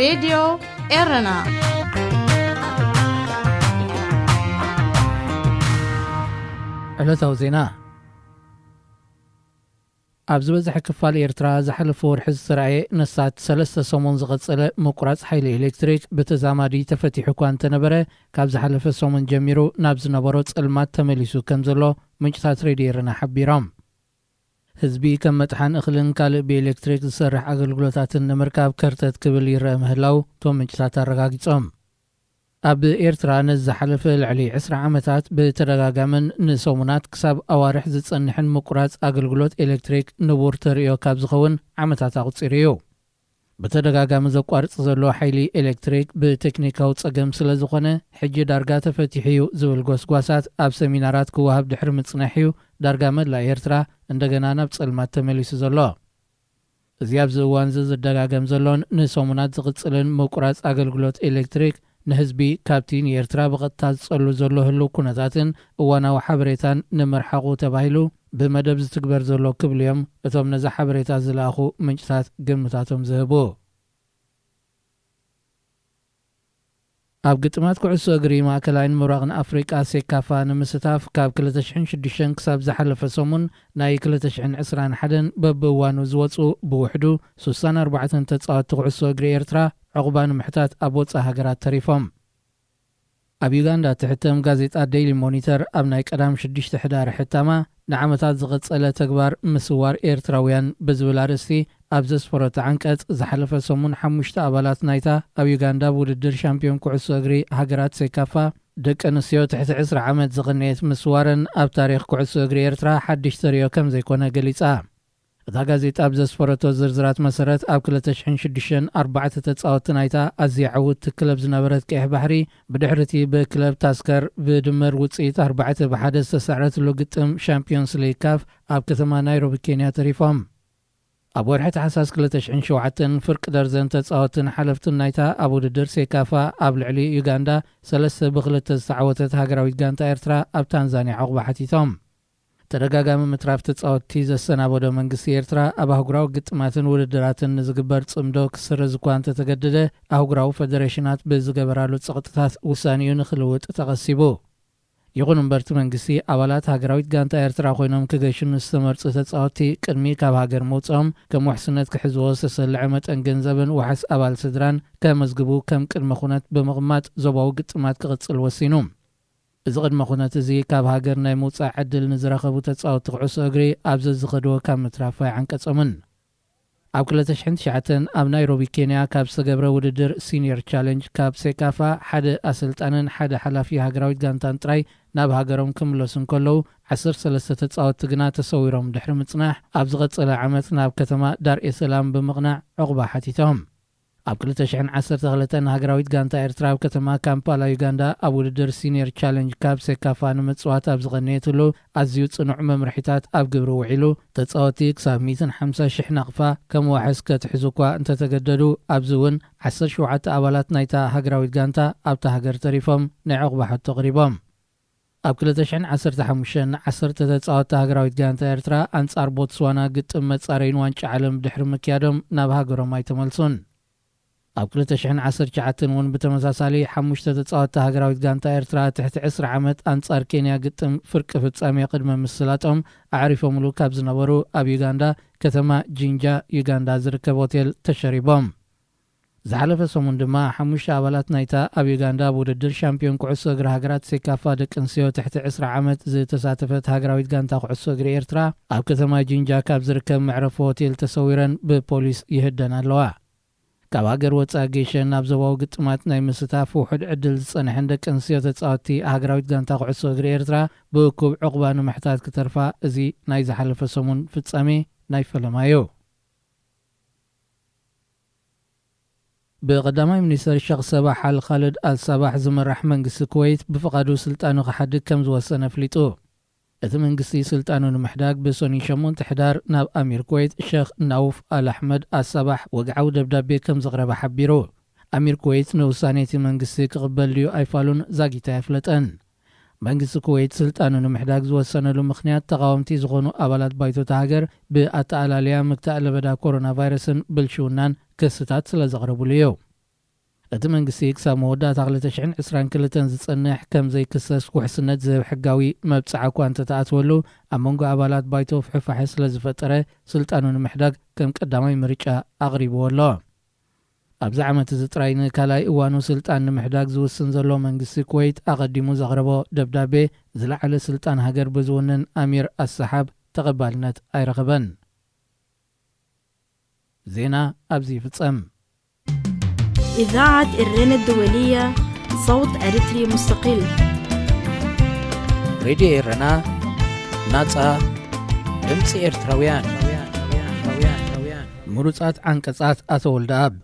ሬድዮ ኤረና። ዕለታዊ ዜና። ኣብ ዝበዝሐ ክፋል ኤርትራ ዝሓለፈ ወርሒ ዝተራእየ ነሳት ሰለስተ ሰሙን ዝቐጸለ ምቁራጽ ሓይሊ ኤሌክትሪክ ብተዛማዲ ተፈቲሑ እኳ እንተነበረ፣ ካብ ዝሓለፈ ሰሙን ጀሚሩ ናብ ዝነበሮ ጸልማት ተመሊሱ ከም ዘሎ ምንጭታት ሬድዮ ኤረና ሓቢሮም። ህዝቢ ከም መጥሓን እኽልን ካልእ ብኤሌክትሪክ ዝሰርሕ ኣገልግሎታትን ንምርካብ ከርተት ክብል ይረአ ምህላው እቶም ምንጭታት ኣረጋጊጾም። ኣብ ኤርትራ ነዚ ዝሓለፈ ልዕሊ ዕስራ ዓመታት ብተደጋጋምን ንሰሙናት ክሳብ ኣዋርሕ ዝጸንሕን ምቁራጽ ኣገልግሎት ኤሌክትሪክ ንቡር ተርእዮ ካብ ዝኸውን ዓመታት ኣቑጺሩ እዩ። ብተደጋጋሚ ዘቋርጽ ዘሎ ሓይሊ ኤሌክትሪክ ብቴክኒካዊ ጸገም ስለ ዝኾነ፣ ሕጂ ዳርጋ ተፈቲሑ እዩ ዝብል ጎስጓሳት ኣብ ሰሚናራት ክወሃብ ድሕሪ ምጽናሕ እዩ ዳርጋ መላእ ኤርትራ እንደገና ናብ ጸልማት ተመሊሱ ዘሎ። እዚ ኣብዚ እዋን እዚ ዝደጋገም ዘሎን ንሰሙናት ዝቕጽልን ምቁራጽ ኣገልግሎት ኤሌክትሪክ፣ ንህዝቢ ካብቲ ንኤርትራ ብቐጥታ ዝጸሉ ዘሎ ህሉው ኩነታትን እዋናዊ ሓበሬታን ንምርሓቑ ተባሂሉ ብመደብ ዝትግበር ዘሎ ክብሉ እዮም እቶም ነዚ ሓበሬታ ዝለኣኹ ምንጭታት ግምታቶም ዝህቡ። ኣብ ግጥማት ኩዕሶ እግሪ ማእከላይን ምብራቕን ኣፍሪቃ ሴካፋ ንምስታፍ ካብ ክልተ ሽሕን ሽዱሽተን ክሳብ ዝሓለፈ ሰሙን ናይ ክልተ ሽሕን ዕስራን ሓደን በብእዋኑ ዝወጹ ብውሕዱ ሱሳን ኣርባዕተን ተጻወትቲ ኩዕሶ እግሪ ኤርትራ ዕቑባ ንምሕታት ኣብ ወጻኢ ሃገራት ተሪፎም። ኣብ ዩጋንዳ ትሕተም ጋዜጣ ዴይሊ ሞኒተር ኣብ ናይ ቀዳም ሽዱሽተ ሕዳር ሕታማ፣ ንዓመታት ዝቐጸለ ተግባር ምስዋር ኤርትራውያን ብዝብል ኣርእስቲ ኣብ ዘስፈረቶ ዓንቀጽ፣ ዝሓለፈ ሰሙን ሓሙሽተ ኣባላት ናይታ ኣብ ዩጋንዳ ብውድድር ሻምፒዮን ኩዕሶ እግሪ ሃገራት ሴካፋ ደቂ ኣንስትዮ ትሕቲ ዕስራ ዓመት ዝቕነየት ምስዋረን ኣብ ታሪኽ ኩዕሶ እግሪ ኤርትራ ሓድሽ ተርእዮ ከም ዘይኮነ ገሊጻ። እታ ጋዜጣ ኣብ ዘስፈረቶ ዝርዝራት መሰረት፣ ኣብ ክልተ ሽሕን ሽዱሽተን ኣርባዕተ ተጻወትቲ ናይታ ኣዝያ ዕውትቲ ክለብ ዝነበረት ቀይሕ ባሕሪ፣ ብድሕሪቲ ብክለብ ታስከር ብድምር ውጽኢት ኣርባዕተ ብሓደ ዝተሳዕረትሉ ግጥም ሻምፒዮንስ ሊግ ካፍ ኣብ ከተማ ናይሮቢ ኬንያ ተሪፎም። ኣብ ወርሒ ታሕሳስ ክልተ ሽሕን ሸውዓተን ፍርቂ ደርዘን ተጻወትን ሓለፍትን ናይታ ኣብ ውድድር ሴካፋ ኣብ ልዕሊ ዩጋንዳ ሰለስተ ብክልተ ዝተዓወተት ሃገራዊት ጋንታ ኤርትራ ኣብ ታንዛንያ ዕቑባ ሓቲቶም። ተደጋጋሚ ምትራፍ ተጻወትቲ ዘሰናበዶ መንግስቲ ኤርትራ፣ ኣብ ኣህጉራዊ ግጥማትን ውድድራትን ንዝግበር ጽምዶ ክስረዝ እኳ እንተተገደደ፣ ኣህጉራዊ ፈደሬሽናት ብዝገበራሉ ጸቕጥታት ውሳኔኡ ንኽልውጥ ተቐሲቡ። ይኹን እምበር፣ እቲ መንግስቲ ኣባላት ሃገራዊት ጋንታ ኤርትራ ኮይኖም ክገሹ ንዝተመርጹ ተጻወትቲ ቅድሚ ካብ ሃገር ምውጽኦም፣ ከም ውሕስነት ክሕዝዎ ዝተሰልዐ መጠን ገንዘብን ዋሕስ ኣባል ስድራን ከመዝግቡ ከም ቅድመ ኩነት ብምቕማጥ፣ ዞባዊ ግጥማት ክቕጽል ወሲኑ። እዚ ቅድመ ኩነት እዚ ካብ ሃገር ናይ ምውጻእ ዕድል ንዝረኸቡ ተጻወትቲ ኩዕሶ እግሪ ኣብ ዘዝኸድዎ ካብ ምትራፍ ኣይዓንቀጾምን። ኣብ ክልተ ሽሕን ትሽዓተን ኣብ ናይሮቢ ኬንያ ካብ ዝተገብረ ውድድር ሲኒየር ቻለንጅ ካብ ሴካፋ ሓደ ኣሰልጣንን ሓደ ሓላፊ ሃገራዊት ጋንታን ጥራይ ናብ ሃገሮም ክምለሱ እንከለዉ፣ ዓሰርተ ሰለስተ ተጻወትቲ ግና ተሰዊሮም ድሕሪ ምጽናሕ፣ ኣብ ዝቐጸለ ዓመት ናብ ከተማ ዳር ኤሰላም ብምቕናዕ ዕቑባ ሓቲቶም። ኣብ ክልተ ሽሕን ዓሰርተ ክልተን ሃገራዊት ጋንታ ኤርትራ ኣብ ከተማ ካምፓላ ዩጋንዳ ኣብ ውድድር ሲኒየር ቻለንጅ ካብ ሴካፋ ንምጽዋት ኣብ ዝቐነየትሉ፣ ኣዝዩ ጽኑዕ መምርሒታት ኣብ ግብሪ ውዒሉ፣ ተጻወትቲ ክሳብ ሚእትን ሓምሳ ሽሕ ናቕፋ ከም ዋሕስ ከትሕዙ እኳ እንተተገደዱ፣ ኣብዚ እውን ዓሰርተ ሸውዓተ ኣባላት ናይታ ሃገራዊት ጋንታ ኣብታ ሃገር ተሪፎም ናይ ዕቑባ ሕቶ ኣቕሪቦም። ኣብ ክልተ ሽሕን ዓሰርተ ሓሙሽተን ዓሰርተ ተጻወትቲ ሃገራዊት ጋንታ ኤርትራ ኣንጻር ቦትስዋና ግጥም መጻረይን ዋንጫ ዓለም ድሕሪ ምክያዶም ናብ ሃገሮም ኣይተመልሱን። ኣብ ክልተ ሽሕን ዓሰርተ ትሽዓተን እውን ብተመሳሳሊ ሓሙሽተ ተጻወትቲ ሃገራዊት ጋንታ ኤርትራ ትሕቲ ዕስራ ዓመት ኣንጻር ኬንያ ግጥም ፍርቂ ፍጻሜ ቅድሚ ምስላጦም ኣዕሪፎምሉ ካብ ዝነበሩ ኣብ ዩጋንዳ ከተማ ጂንጃ ዩጋንዳ ዝርከብ ሆቴል ተሸሪቦም። ዝሓለፈ ሰሙን ድማ ሓሙሽተ ኣባላት ናይታ ኣብ ዩጋንዳ ኣብ ውድድር ሻምፒዮን ኩዕሶ እግሪ ሃገራት ሴካፋ ደቂ ኣንስትዮ ትሕቲ ዕስራ ዓመት ዝተሳተፈት ሃገራዊት ጋንታ ኩዕሶ እግሪ ኤርትራ ኣብ ከተማ ጂንጃ ካብ ዝርከብ መዕረፊ ሆቴል ተሰዊረን ብፖሊስ ይህደን ኣለዋ። ካብ ሃገር ወጻኢ ጌሸን ናብ ዞባዊ ግጥማት ናይ ምስታፍ ውሑድ ዕድል ዝጸንሐን ደቂ ኣንስትዮ ተጻወትቲ ሃገራዊት ጋንታ ኩዕሶ እግሪ ኤርትራ ብእኩብ ዕቑባ ንምሕታት ክተርፋ እዚ ናይ ዝሓለፈ ሰሙን ፍጻሜ ናይ ፈለማ እዩ። ብቐዳማይ ሚኒስተር ሸኽ ሰባሕ ኣል ኻልድ ኣል ሳባሕ ዝምራሕ መንግስቲ ኩወይት ብፍቓዱ ስልጣኑ ክሓድግ ከም ዝወሰነ ኣፍሊጡ። እቲ መንግስቲ ስልጣኑ ንምሕዳግ ብሰኑይ ሸሞንተ ሕዳር ናብ ኣሚር ኩወይት ሸኽ ናውፍ ኣል ኣሕመድ ኣል ሳባሕ ወግዓዊ ደብዳቤ ከም ዘቕረበ ሓቢሩ። ኣሚር ኩወይት ንውሳኔ እቲ መንግስቲ ክቕበል ድዩ ኣይፋሉን ዛጊት ኣየፍለጠን። መንግስቲ ኩወይት ስልጣኑ ንምሕዳግ ዝወሰነሉ ምኽንያት፣ ተቓወምቲ ዝኾኑ ኣባላት ባይቶ እታ ሃገር ብኣተኣላልያ ምግታእ ለበዳ ኮሮና ቫይረስን ብልሽውናን ክስታት ስለ ዘቕረቡሉ እዩ። እቲ መንግስቲ ክሳብ መወዳእታ ክልተ ሽሕን ዕስራን ክልተን ዝጸንሕ ከም ዘይክሰስ ውሕስነት ዝህብ ሕጋዊ መብጽዓ እኳ እንተተኣትወሉ፣ ኣብ መንጎ ኣባላት ባይቶ ፍሕፋሐ ስለ ዝፈጠረ ስልጣኑ ንምሕዳግ ከም ቀዳማይ ምርጫ ኣቕሪብዎ ኣሎ። ኣብዚ ዓመት እዚ ጥራይ ንካልኣይ እዋኑ ስልጣን ንምሕዳግ ዝውስን ዘሎ መንግስቲ ኩወይት ኣቐዲሙ ዘቕረቦ ደብዳቤ ዝለዓለ ስልጣን ሃገር ብዝውንን ኣሚር ኣሰሓብ ተቐባልነት ኣይረኸበን። ዜና ኣብዚ ይፍጸም። إذاعة إرينا الدولية، صوت أريتري مستقل. ሬድዮ ኤረና፣ ናጻ ድምፂ ኤርትራውያን። ምሩጻት ዓንቀጻት ኣቶ ወልደኣብ።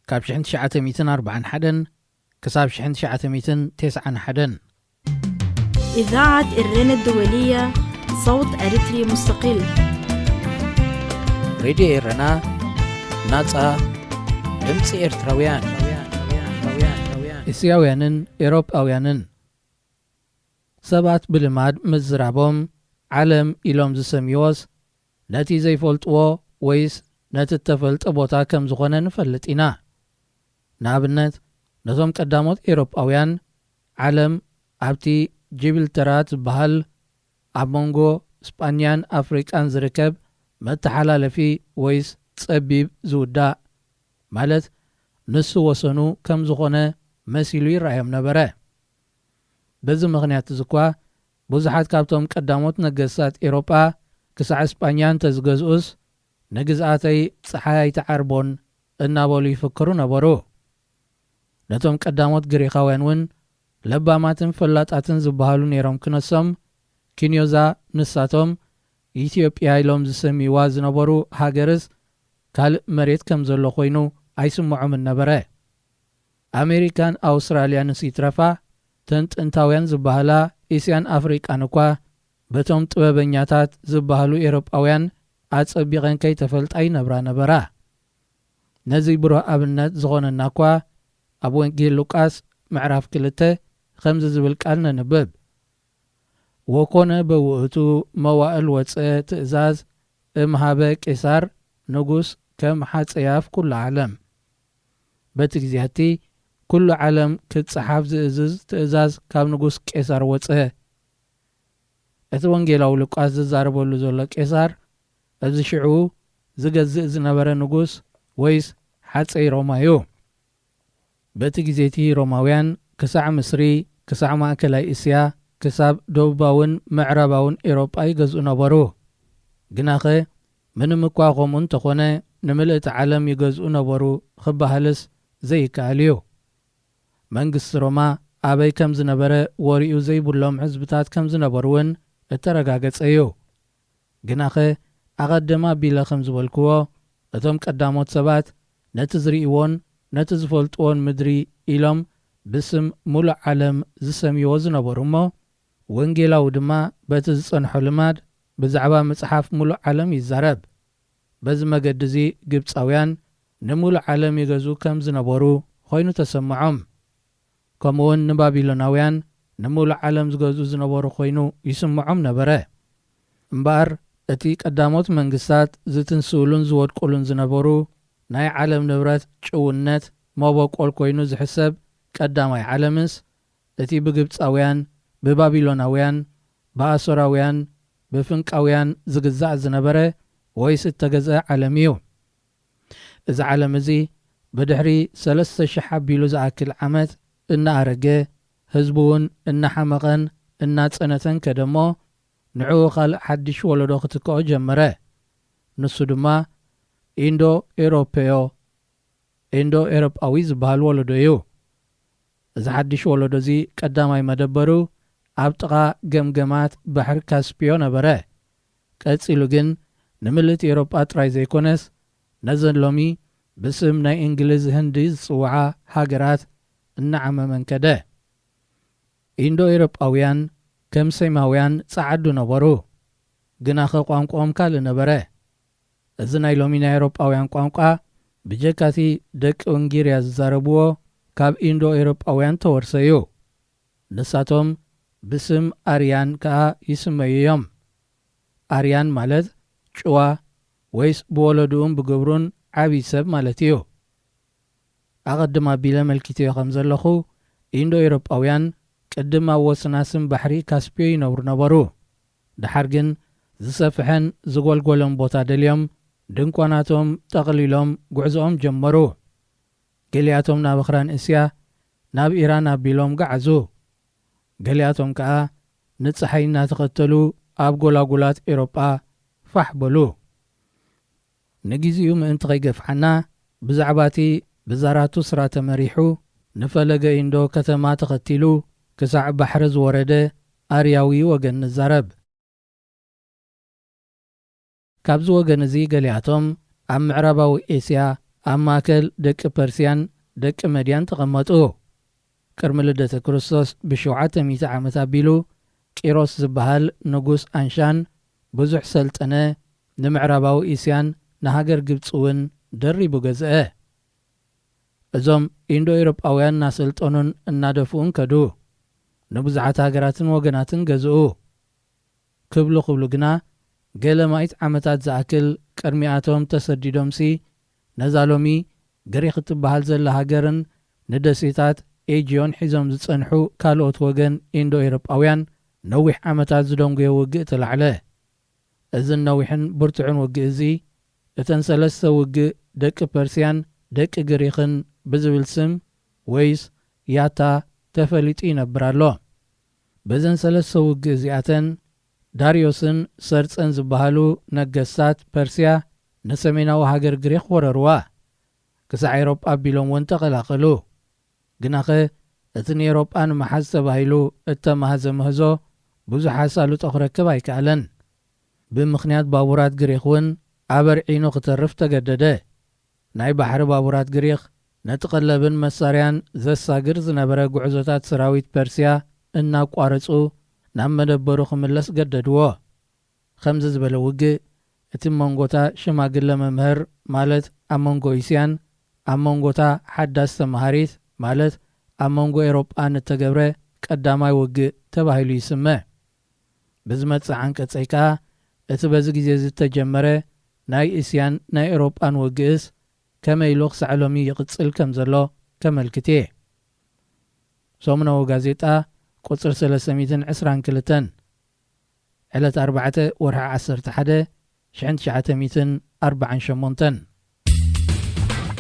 ካብ ሽሕን ትሽዓተ ሚእትን ኣርባዓን ሓደን ክሳብ ሽሕን ትሽዓተ ሚእትን ተስዓን ሓደን። إذاعة إرينا الدولية، صوت أريتري مستقل. ሬድዮ ኤረና፣ ናጻ ድምፂ ኤርትራውያን። እስያውያንን ኤሮጳውያንን። ሰባት ብልማድ ምዝራቦም ዓለም ኢሎም ዝሰምይዎስ ነቲ ዘይፈልጥዎ ወይስ ነቲ እተፈልጠ ቦታ ከም ዝኾነ ንፈልጥ ኢና። ንኣብነት፣ ነቶም ቀዳሞት ኤሮጳውያን ዓለም ኣብቲ ጂብልተራ ዝበሃል ኣብ መንጎ ስጳኛን ኣፍሪቃን ዝርከብ መተሓላለፊ ወይስ ጸቢብ ዝውዳእ፣ ማለት ንሱ ወሰኑ ከም ዝኾነ መሲሉ ይረኣዮም ነበረ። በዚ ምኽንያት እዚ እኳ ብዙሓት ካብቶም ቀዳሞት ነገስታት ኤሮጳ ክሳዕ ስጳኛ እንተዝገዝኡስ ንግዝኣተይ ጸሓይ ኣይትዓርቦን እናበሉ ይፍክሩ ነበሩ። ነቶም ቀዳሞት ግሪኻውያን እውን ለባማትን ፈላጣትን ዝበሃሉ ነይሮም ክነሶም፣ ኪንዮዛ ንሳቶም ኢትዮጵያ ኢሎም ዝሰምይዋ ዝነበሩ ሃገርስ ካልእ መሬት ከም ዘሎ ኮይኑ ኣይስምዖምን ነበረ። ኣሜሪካን ኣውስትራልያንስ ይትረፋ፣ ተን ጥንታውያን ዝበሃላ እስያን ኣፍሪቃን እኳ በቶም ጥበበኛታት ዝበሃሉ ኤሮጳውያን ኣጸቢቐን ከይተፈልጣ ይነብራ ነበራ። ነዚ ብሩህ ኣብነት ዝኾነና እኳ ኣብ ወንጌል ሉቃስ ምዕራፍ ክልተ ከምዚ ዝብል ቃል ነንብብ። ወኮነ በውእቱ መዋእል ወፀ ትእዛዝ እምሃበ ቄሳር ንጉስ ከም ሓፀያፍ ኩሉ ዓለም። በቲ ግዜያቲ ኩሉ ዓለም ክፀሓፍ ዝእዝዝ ትእዛዝ ካብ ንጉስ ቄሳር ወፀ። እቲ ወንጌላዊ ሉቃስ ዝዛረበሉ ዘሎ ቄሳር ኣብዚ ሽዑ ዝገዝእ ዝነበረ ንጉስ ወይስ ሓፀይ ሮማ እዩ። በቲ ግዜቲ ሮማውያን ክሳዕ ምስሪ፣ ክሳዕ ማእከላይ እስያ፣ ክሳብ ደቡባውን ምዕራባውን ኤውሮጳ ይገዝኡ ነበሩ። ግናኸ ምንም እኳ ከምኡ እንተኾነ ንምልእቲ ዓለም ይገዝኡ ነበሩ ክበሃልስ ዘይከኣል እዩ። መንግስቲ ሮማ ኣበይ ከም ዝነበረ ወሪኡ ዘይብሎም ህዝብታት ከም ዝነበሩ እውን እተረጋገጸ እዩ። ግናኸ ኣቐድም ኣቢለ ከም ዝበልክዎ እቶም ቀዳሞት ሰባት ነቲ ዝርእይዎን ነቲ ዝፈልጥዎን ምድሪ ኢሎም ብስም ሙሉእ ዓለም ዝሰምይዎ ዝነበሩ እሞ ወንጌላዊ ድማ በቲ ዝጸንሖ ልማድ ብዛዕባ ምጽሓፍ ሙሉእ ዓለም ይዛረብ። በዚ መገዲ እዚ ግብጻውያን ንሙሉእ ዓለም ይገዝኡ ከም ዝነበሩ ኮይኑ ተሰምዖም። ከምኡውን ንባቢሎናውያን ንሙሉእ ዓለም ዝገዝኡ ዝነበሩ ኮይኑ ይስምዖም ነበረ። እምበኣር እቲ ቀዳሞት መንግስታት ዝትንስኡሉን ዝወድቁሉን ዝነበሩ ናይ ዓለም ንብረት ጭውነት መበቆል ኮይኑ ዝሕሰብ ቀዳማይ ዓለምስ እቲ ብግብጻውያን፣ ብባቢሎናውያን፣ ብኣሶራውያን፣ ብፍንቃውያን ዝግዛእ ዝነበረ ወይስ እተገዝአ ዓለም እዩ። እዚ ዓለም እዚ ብድሕሪ ሰለስተ ሽሕ ኣቢሉ ዝኣክል ዓመት እናኣረገ ህዝቡ እውን እናሓመቐን እናጸነተን ከደ እሞ ንዕኡ ካልእ ሓድሽ ወለዶ ክትክኦ ጀመረ። ንሱ ድማ ኢንዶ ኤሮፔዮ፣ ኢንዶ ኤሮጳዊ ዝበሃል ወለዶ እዩ። እዚ ሓድሽ ወለዶ እዚ ቀዳማይ መደበሩ ኣብ ጥቓ ገምገማት ባሕሪ ካስፒዮ ነበረ። ቀጺሉ ግን ንምልእቲ ኤውሮጳ ጥራይ ዘይኮነስ ነዘን ሎሚ ብስም ናይ እንግሊዝ ህንዲ ዝጽውዓ ሃገራት እናዓመመን ከደ። ኢንዶ ኤውሮጳውያን ከም ሴማውያን ጸዓዱ ነበሩ፣ ግናኸ ቋንቋኦም ካልእ ነበረ። እዚ ናይ ሎሚ ናይ ኤውሮጳውያን ቋንቋ ብጀካቲ ደቂ ኡንጊርያ ዝዛረብዎ ካብ ኢንዶ ኤውሮጳውያን ተወርሰ እዩ። ንሳቶም ብስም ኣርያን ከኣ ይስመዩ እዮም። ኣርያን ማለት ጭዋ ወይስ ብወለድኡን ብግብሩን ዓብዪ ሰብ ማለት እዩ። ኣቐድም ኣቢለ ኣመልኪተዮ ከም ዘለኹ፣ ኢንዶ ኤውሮጳውያን ቅድም ኣብ ወስናስን ባሕሪ ካስፒዮ ይነብሩ ነበሩ። ደሓር ግን ዝሰፍሐን ዝጎልጎለን ቦታ ደልዮም ድንኳናቶም ጠቕሊሎም ጉዕዞኦም ጀመሩ። ገሊኣቶም ናብ ኣኽራን እስያ፣ ናብ ኢራን ኣቢሎም ገዓዙ። ገሊኣቶም ከኣ ንጸሓይ እናተኸተሉ ኣብ ጎላጉላት ኤውሮጳ ፋሕ በሉ። ንግዜኡ ምእንቲ ከይገፍዓና፣ ብዛዕባ እቲ ብዛራቱስትራ ተመሪሑ ንፈለገ ኢንዶ ከተማ ተኸቲሉ ክሳዕ ባሕሪ ዝወረደ ኣርያዊ ወገን ንዛረብ። ካብዚ ወገን እዚ ገሊኣቶም ኣብ ምዕራባዊ ኤስያ፣ ኣብ ማእከል ደቂ ፐርስያን ደቂ መድያን ተቐመጡ። ቅድሚ ልደተ ክርስቶስ ብሸውዓተ ሚእቲ ዓመት ኣቢሉ ቂሮስ ዝበሃል ንጉስ ኣንሻን ብዙሕ ሰልጠነ፣ ንምዕራባዊ እስያን ንሃገር ግብጺ እውን ደሪቡ ገዝአ። እዞም ኢንዶ ኤውሮጳውያን እናሰልጠኑን እናደፍኡን ከዱ። ንብዙሓት ሃገራትን ወገናትን ገዝኡ። ክብሉ ክብሉ ግና ገለ ማይት ዓመታት ዝኣክል ቅድሚኣቶም ተሰዲዶምሲ ነዛ ሎሚ ግሪኽ እትበሃል ዘላ ሃገርን ንደሴታት ኤጅዮን ሒዞም ዝጸንሑ ካልኦት ወገን ኢንዶ ኤውሮጳውያን ነዊሕ ዓመታት ዝደንጎየ ውግእ ተላዕለ። እዝን ነዊሕን ብርቱዕን ውግእ እዚ እተን ሰለስተ ውግእ ደቂ ፐርስያን ደቂ ግሪኽን ብዝብል ስም ወይስ ያታ ተፈሊጡ ይነብር ኣሎ። በዘን ሰለስተ ውግእ እዚኣተን ዳርዮስን ሰርጸን ዝበሃሉ ነገስታት ፐርስያ ንሰሜናዊ ሃገር ግሪኽ ወረርዋ። ክሳዕ ኤውሮጳ ኣቢሎም እውን ተቐላቐሉ። ግናኸ እቲ ንኤውሮጳ ንምሓዝ ተባሂሉ እተማህዘ ምህዞ ብዙሕ ኣሳልጦ ክረክብ ኣይከኣለን። ብምኽንያት ባቡራት ግሪኽ እውን ኣበርዒኑ ክተርፍ ተገደደ። ናይ ባሕሪ ባቡራት ግሪኽ ነቲ ቀለብን መሳርያን ዘሳግር ዝነበረ ጉዕዞታት ሰራዊት ፐርስያ እናቋረጹ ናብ መደበሩ ክምለስ ገደድዎ። ከምዚ ዝበለ ውግእ እቲ መንጎታ ሽማግለ መምህር ማለት ኣብ መንጎ እስያን ኣብ መንጎታ ሓዳስ ተመሃሪት ማለት ኣብ መንጎ ኤውሮጳን እተገብረ ቀዳማይ ውግእ ተባሂሉ ይስመ። ብዝመጽእ ዓንቀጸይ ከኣ እቲ በዚ ግዜ እዚ እተጀመረ ናይ እስያን ናይ ኤውሮጳን ውግእስ ከመይ ኢሉ ክሳዕ ሎሚ ይቕጽል ከም ዘሎ ከመልክት እየ። ሰሙናዊ ጋዜጣ ቁጽሪ ሰለስተ ሚእትን ዕስራን ክልተን ዕለት ኣርባዕተ ወርሒ ዓሰርተ ሓደ ሽሕን ትሽዓተ ሚእትን ኣርባዓን ሸሞንተን።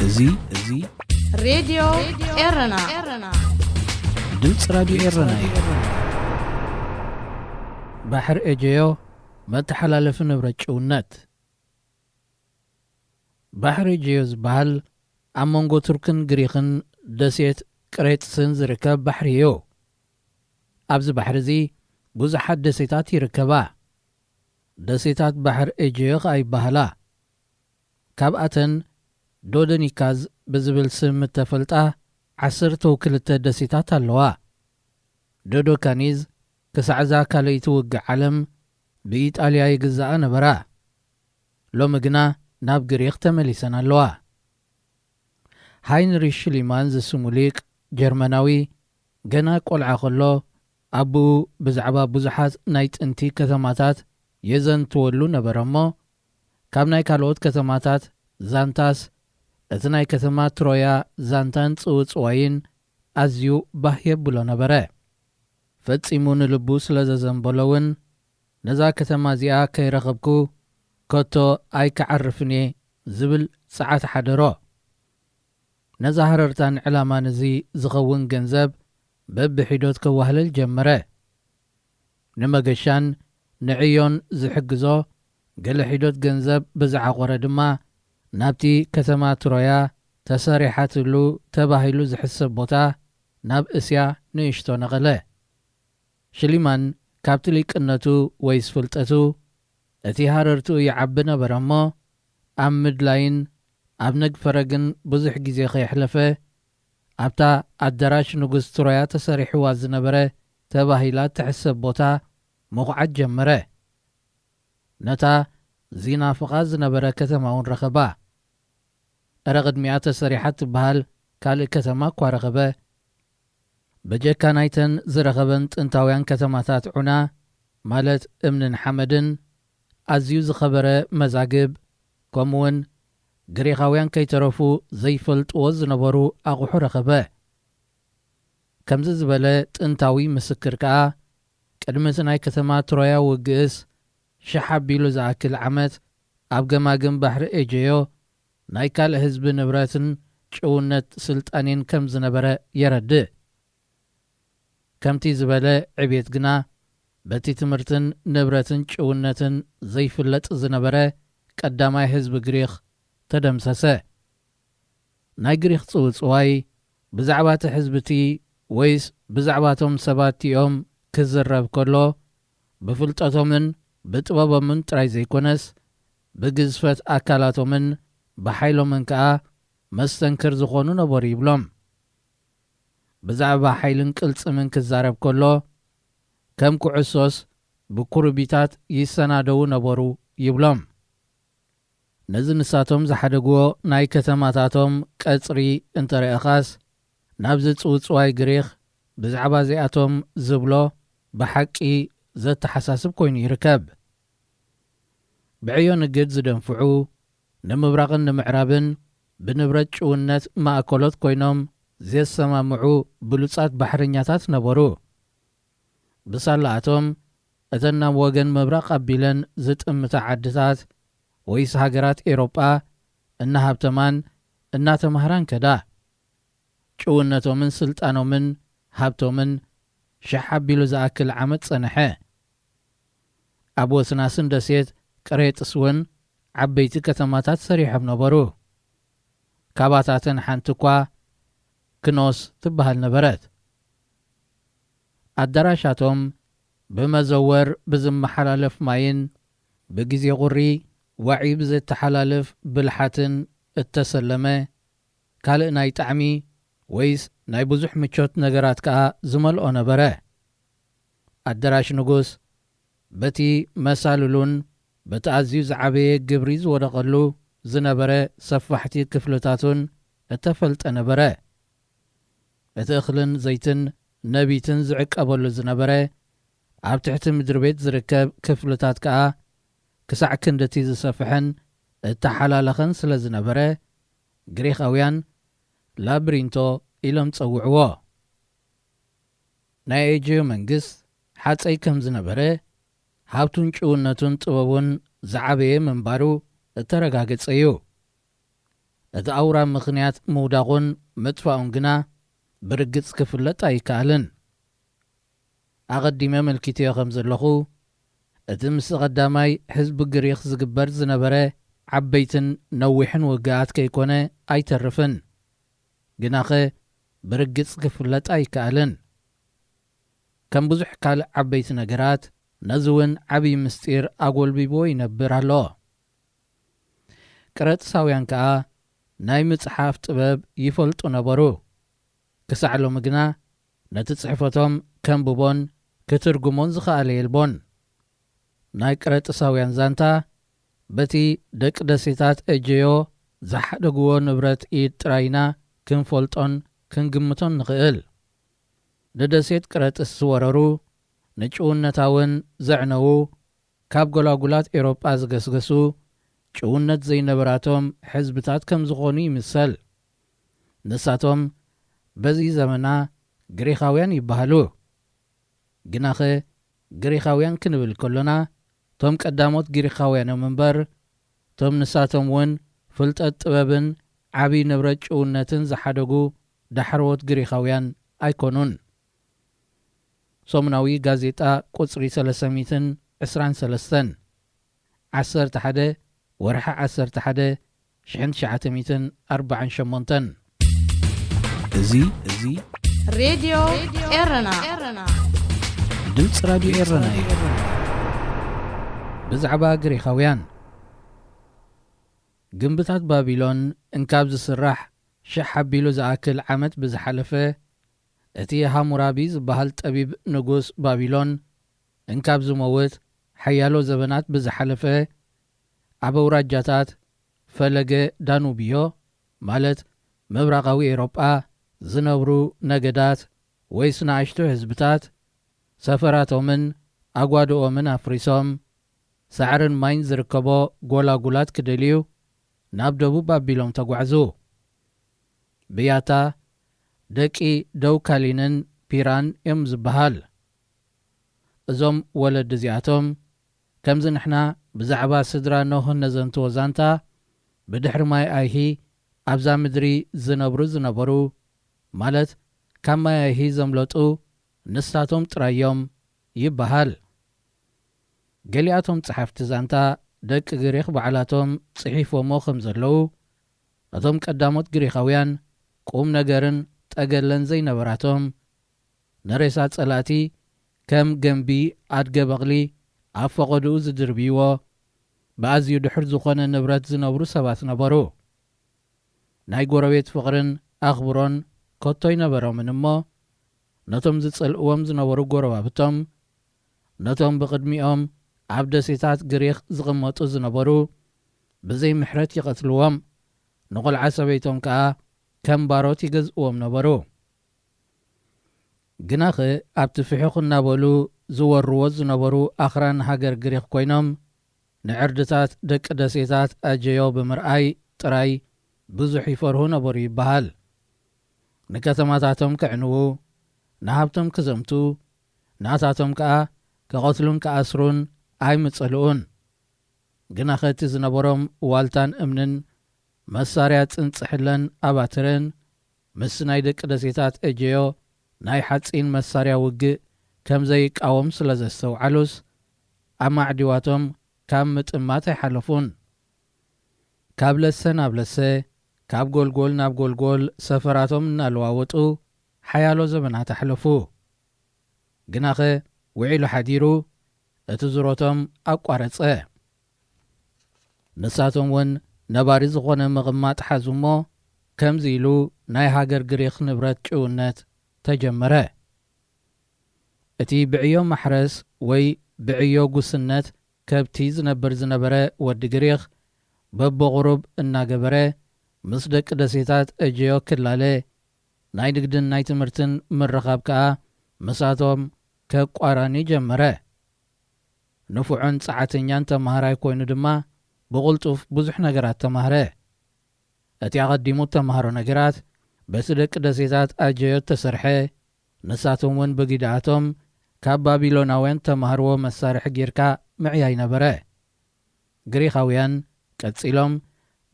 እዚ እዚ ሬድዮ ኤረና። ድምፂ ራድዮ ኤረና እዩ። ባሕሪ ኤጀዮ መተሓላለፊ ንብረት ጭውነት። ባሕሪ ኤጀዮ ዝበሃል ኣብ መንጎ ቱርክን ግሪኽን ደሴት ቅሬጥስን ዝርከብ ባሕሪ እዩ። ኣብዚ ባሕሪ እዚ ብዙሓት ደሴታት ይርከባ። ደሴታት ባሕሪ ኤጀዮ ኸኣ ይበሃላ። ካብኣተን ዶደኒካዝ ብዝብል ስም እተፈልጣ ዓሰርተው ክልተ ደሴታት ኣለዋ። ዶዶካኒዝ ክሳዕዛ ካልኣይቲ ውግእ ዓለም ብኢጣልያ ይግዛኣ ነበራ። ሎሚ ግና ናብ ግሪኽ ተመሊሰን ኣለዋ። ሃይንሪሽ ሽሊማን ዝስሙ ሊቅ ጀርመናዊ ገና ቆልዓ ከሎ ኣቦኡ ብዛዕባ ብዙሓት ናይ ጥንቲ ከተማታት የዘንትወሉ ነበረ እሞ ካብ ናይ ካልኦት ከተማታት ዛንታስ እቲ ናይ ከተማ ትሮያ ዛንታን ጽውጽዋይን ኣዝዩ ባህ የብሎ ነበረ። ፈጺሙ ንልቡ ስለ ዘዘንበሎ እውን ነዛ ከተማ እዚኣ ከይረኸብኩ ከቶ ኣይክዓርፍን እየ ዝብል ጸዓት ሓደሮ። ነዛ ሃረርታን ዕላማን እዚ ዝኸውን ገንዘብ በብሒዶት ከዋህልል ጀመረ። ንመገሻን ንዕዮን ዝሕግዞ ገለ ሒዶት ገንዘብ ብዝዓቖረ ድማ ናብቲ ከተማ ትሮያ ተሰሪሓትሉ ተባሂሉ ዝሕሰብ ቦታ ናብ እስያ ንእሽቶ ነቐለ። ሽሊማን ካብቲ ሊቅነቱ ወይስ ፍልጠቱ እቲ ሃረርትኡ ይዓቢ ነበረ እሞ ኣብ ምድላይን ኣብ ነግፈረግን ብዙሕ ግዜ ከየሕለፈ ኣብታ ኣዳራሽ ንጉስ ትሮያ ተሰሪሕዋ ዝነበረ ተባሂላ እትሕሰብ ቦታ ምኹዓት ጀመረ። ነታ ዚናፍቓ ዝነበረ ከተማ እውን ረኸባ። እረ ቅድሚኣ ተሰሪሓ እትበሃል ካልእ ከተማ እኳ ረኸበ። በጀካ ናይተን ዝረኸበን ጥንታውያን ከተማታት ዑና ማለት እምንን ሓመድን ኣዝዩ ዝኸበረ መዛግብ ከምኡውን ግሪኻውያን ከይተረፉ ዘይፈልጥዎ ዝነበሩ ኣቑሑ ረኸበ። ከምዚ ዝበለ ጥንታዊ ምስክር ከኣ ቅድሚ እቲ ናይ ከተማ ትሮያ ውግእስ ሽሕ ኣቢሉ ዝኣክል ዓመት ኣብ ገማግም ባሕሪ ኤጀዮ ናይ ካልእ ህዝቢ ንብረትን ጭውነት ስልጣኔን ከም ዝነበረ የረድእ። ከምቲ ዝበለ ዕብየት ግና በቲ ትምህርትን ንብረትን ጭውነትን ዘይፍለጥ ዝነበረ ቀዳማይ ህዝቢ ግሪኽ ተደምሰሰ። ናይ ግሪኽ ጽውጽዋይ ብዛዕባ እቲ ህዝቢ እቲ ወይስ ብዛዕባ እቶም ሰባት እቲኦም ክዝረብ ከሎ፣ ብፍልጠቶምን ብጥበቦምን ጥራይ ዘይኮነስ፣ ብግዝፈት ኣካላቶምን ብሓይሎምን ከኣ መስተንክር ዝኾኑ ነበሩ ይብሎም። ብዛዕባ ሓይልን ቅልጽምን ክዛረብ ከሎ፣ ከም ኩዕሶስ ብኩርቢታት ይሰናደዉ ነበሩ ይብሎም። ነዚ ንሳቶም ዝሓደግዎ ናይ ከተማታቶም ቀጽሪ እንተ ረኣኻስ፣ ናብዚ ጽውጽዋይ ግሪኽ ብዛዕባ እዚኣቶም ዝብሎ ብሓቂ ዘተሓሳስብ ኮይኑ ይርከብ። ብዕዮ ንግድ ዝደንፍዑ፣ ንምብራቕን ንምዕራብን ብንብረት ጭውነት ማእከሎት ኮይኖም ዘሰማምዑ ብሉጻት ባሕረኛታት ነበሩ። ብሳላኣቶም፣ እተን ናብ ወገን ምብራቕ ኣቢለን ዝጥምታ ዓድታት ወይስ ሃገራት ኤውሮጳ እናሃብተማን እናተማህራን ከዳ። ጭውነቶምን ስልጣኖምን ሃብቶምን ሽሕ ኣቢሉ ዝኣክል ዓመት ጸንሐ። ኣብ ወስናስን ደሴት ቅሬጥስ እውን ዓበይቲ ከተማታት ሰሪሖም ነበሩ። ካባታተን ሓንቲ እኳ ክኖስ ትበሃል ነበረት። ኣዳራሻቶም ብመዘወር ብዝመሓላለፍ ማይን ብግዜ ቁሪ ዋዒ ብዘተሓላልፍ ብልሓትን እተሰለመ፣ ካልእ ናይ ጣዕሚ ወይስ ናይ ብዙሕ ምቾት ነገራት ከኣ ዝመልኦ ነበረ። ኣዳራሽ ንጉስ በቲ መሳልሉን በቲ ኣዝዩ ዝዓበየ ግብሪ ዝወደቐሉ ዝነበረ ሰፋሕቲ ክፍልታቱን እተፈልጠ ነበረ። እቲ እኽልን ዘይትን ነቢትን ዝዕቀበሉ ዝነበረ ኣብ ትሕቲ ምድሪ ቤት ዝርከብ ክፍልታት ከኣ ክሳዕ ክንድቲ ዝሰፍሐን እተሓላለኸን ስለ ዝነበረ፣ ግሪኻውያን ላብሪንቶ ኢሎም ጸውዕዎ። ናይ ኤጀዮ መንግስት ሓጸይ ከም ዝነበረ፣ ሃብቱን ጭውነቱን ጥበቡን ዝዓበየ ምንባሩ እተረጋገጸ እዩ። እቲ ኣውራ ምኽንያት ምውዳቑን ምጥፋኡን ግና ብርግጽ ክፍለጥ ኣይከኣልን። ኣቐዲመ ኣመልኪተዮ ከም ዘለኹ፣ እቲ ምስ ቀዳማይ ህዝቢ ግሪኽ ዝግበር ዝነበረ ዓበይትን ነዊሕን ውግኣት ከይኮነ ኣይተርፍን። ግናኸ ብርግጽ ክፍለጥ ኣይከኣልን። ከም ብዙሕ ካልእ ዓበይቲ ነገራት፣ ነዚ እውን ዓብዪ ምስጢር ኣጎልቢብዎ ይነብር ኣሎ። ቅረጥሳውያን ከኣ ናይ ምጽሓፍ ጥበብ ይፈልጡ ነበሩ። ክሳዕ ሎሚ ግና ነቲ ጽሕፈቶም ከንብቦን ክትርጉሞን ዝኸኣለ የልቦን። ናይ ቅረጥሳውያን ዛንታ በቲ ደቂ ደሴታት ኤጀዮ ዝሓደግዎ ንብረት ኢድ ጥራይ ኢና ክንፈልጦን ክንግምቶን ንኽእል። ንደሴት ቅረጥስ ዝወረሩ፣ ንጭውነታውን ዘዕነዉ፣ ካብ ጎላጉላት ኤውሮጳ ዝገስገሱ፣ ጭውነት ዘይነበራቶም ሕዝብታት ከም ዝኾኑ ይምሰል። ንሳቶም በዚ ዘመና ግሪኻውያን ይበሃሉ። ግናኸ ግሪኻውያን ክንብል ከሎና፣ ቶም ቀዳሞት ግሪኻውያን እዮም እምበር፣ ቶም ንሳቶም እውን ፍልጠት ጥበብን ዓብዪ ንብረት ጭውነትን ዝሓደጉ ዳሕረዎት ግሪኻውያን ኣይኮኑን። ሰሙናዊ ጋዜጣ ቁጽሪ ሰለስተ ሚእትን ዕስራን ሰለስተን፣ ዓሰርተ ሓደ ወርሒ ዓሰርተ ሓደ ሽሕን ትሽዓተ ሚእትን ኣርባዓን ሸሞንተን። እዚ፣ እዚ ሬድዮ ኤረና። ድምፂ ራድዮ ኤረና እዩ። ብዛዕባ ግሪኻውያን። ግንብታት ባቢሎን እንካብ ዝስራሕ ሽሕ ኣቢሉ ዝኣክል ዓመት ብዝሓለፈ፣ እቲ ሃሙራቢ ዝበሃል ጠቢብ ንጉስ ባቢሎን እንካብ ዝመውት ሓያሎ ዘበናት ብዝሓለፈ፣ ኣብ ኣውራጃታት ፈለገ ዳኑብዮ፣ ማለት ምብራቓዊ ኤውሮጳ ዝነብሩ ነገዳት ወይስ ንኣሽቱ ህዝብታት፣ ሰፈራቶምን ኣጓድኦምን ኣፍሪሶም፣ ሳዕርን ማይን ዝርከቦ ጎላጉላት ክደልዩ፣ ናብ ደቡብ ኣቢሎም ተጓዕዙ። ብያታ ደቂ ደውካሊንን ፒራን እዮም ዝበሃል። እዞም ወለዲ እዚኣቶም፣ ከምዚ ንሕና ብዛዕባ ስድራ ኖህ እነዘንትዎ ዛንታ፣ ብድሕሪ ማይ ኣይሂ ኣብዛ ምድሪ ዝነብሩ ዝነበሩ፣ ማለት ካብ ማይ ኣይሂ ዘምለጡ ንሳቶም ጥራይ እዮም ይበሃል። ገሊኣቶም ጸሓፍቲ ዛንታ ደቂ ግሪኽ ባዕላቶም ጽሒፎሞ ከም ዘለዉ፣ እቶም ቀዳሞት ግሪኻውያን ቁም ነገርን ጠገለን ዘይነበራቶም፣ ንሬሳ ጸላእቲ ከም ገንቢ ኣድገ በቕሊ ኣብ ፈቐድኡ ዝድርብይዎ፣ ብኣዝዩ ድሑር ዝኾነ ንብረት ዝነብሩ ሰባት ነበሩ። ናይ ጎረቤት ፍቕርን ኣኽብሮን ከቶ ኣይነበሮምን እሞ፣ ነቶም ዝጸልእዎም ዝነበሩ ጎረባብቶም፣ ነቶም ብቕድሚኦም ኣብ ደሴታት ግሪኽ ዝቕመጡ ዝነበሩ፣ ብዘይ ምሕረት ይቐትልዎም፣ ንቖልዓ ሰበይቶም ከኣ ከም ባሮት ይገዝእዎም ነበሩ። ግናኸ ኣብቲ ፍሑኽ እናበሉ ዝወርዎ ዝነበሩ ኣኽራን ሃገር ግሪኽ ኮይኖም፣ ንዕርድታት ደቂ ደሴታት ኣጀዮ ብምርኣይ ጥራይ ብዙሕ ይፈርሁ ነበሩ ይበሃል። ንከተማታቶም ከዕንዉ፣ ንሃብቶም ክዘምቱ፣ ናታቶም ከኣ ክቐትሉን ክኣስሩን ኣይምጸልኡን። ግናኸ እቲ ዝነበሮም ዋልታን እምንን መሳርያ ጽንጽሕለን ኣባትርን፣ ምስ ናይ ደቂ ደሴታት ኤጀዮ ናይ ሓጺን መሳርያ ውግእ ከም ዘይቃወም ስለ ዘስተውዓሉስ፣ ኣማዕዲዋቶም ካብ ምጥማት ኣይሓለፉን። ካብ ለሰ ናብ ለሰ፣ ካብ ጎልጎል ናብ ጎልጎል ሰፈራቶም እናለዋወጡ ሓያሎ ዘመናት ኣሕለፉ። ግናኸ ውዒሉ ሓዲሩ እቲ ዙሮቶም ኣቋረጸ። ንሳቶም እውን ነባሪ ዝኾነ ምቕማጥ ሓዙ እሞ፣ ከምዚ ኢሉ ናይ ሃገር ግሪኽ ንብረት ጭውነት ተጀመረ። እቲ ብዕዮ ማሕረስ ወይ ብዕዮ ጉስነት ከብቲ ዝነብር ዝነበረ ወዲ ግሪኽ፣ በብቑሩብ እናገበረ ምስ ደቂ ደሴታት ኤጀዮ ክላለ፣ ናይ ንግድን ናይ ትምህርትን ምርኻብ ከኣ ምሳቶም ከቋራኒ ጀመረ። ንፉዕን ጸዓተኛን ተማሃራይ ኮይኑ ድማ፣ ብቕልጡፍ ብዙሕ ነገራት ተማህረ። እቲ ኣቐዲሙ እተማህሮ ነገራት፣ በቲ ደቂ ደሴታት ኣጀዮ እተሰርሐ፣ ንሳቶም እውን ብጊዳኣቶም ካብ ባቢሎናውያን እተማህርዎ መሳርሒ ጌርካ ምዕያይ ነበረ። ግሪኻውያን ቀጺሎም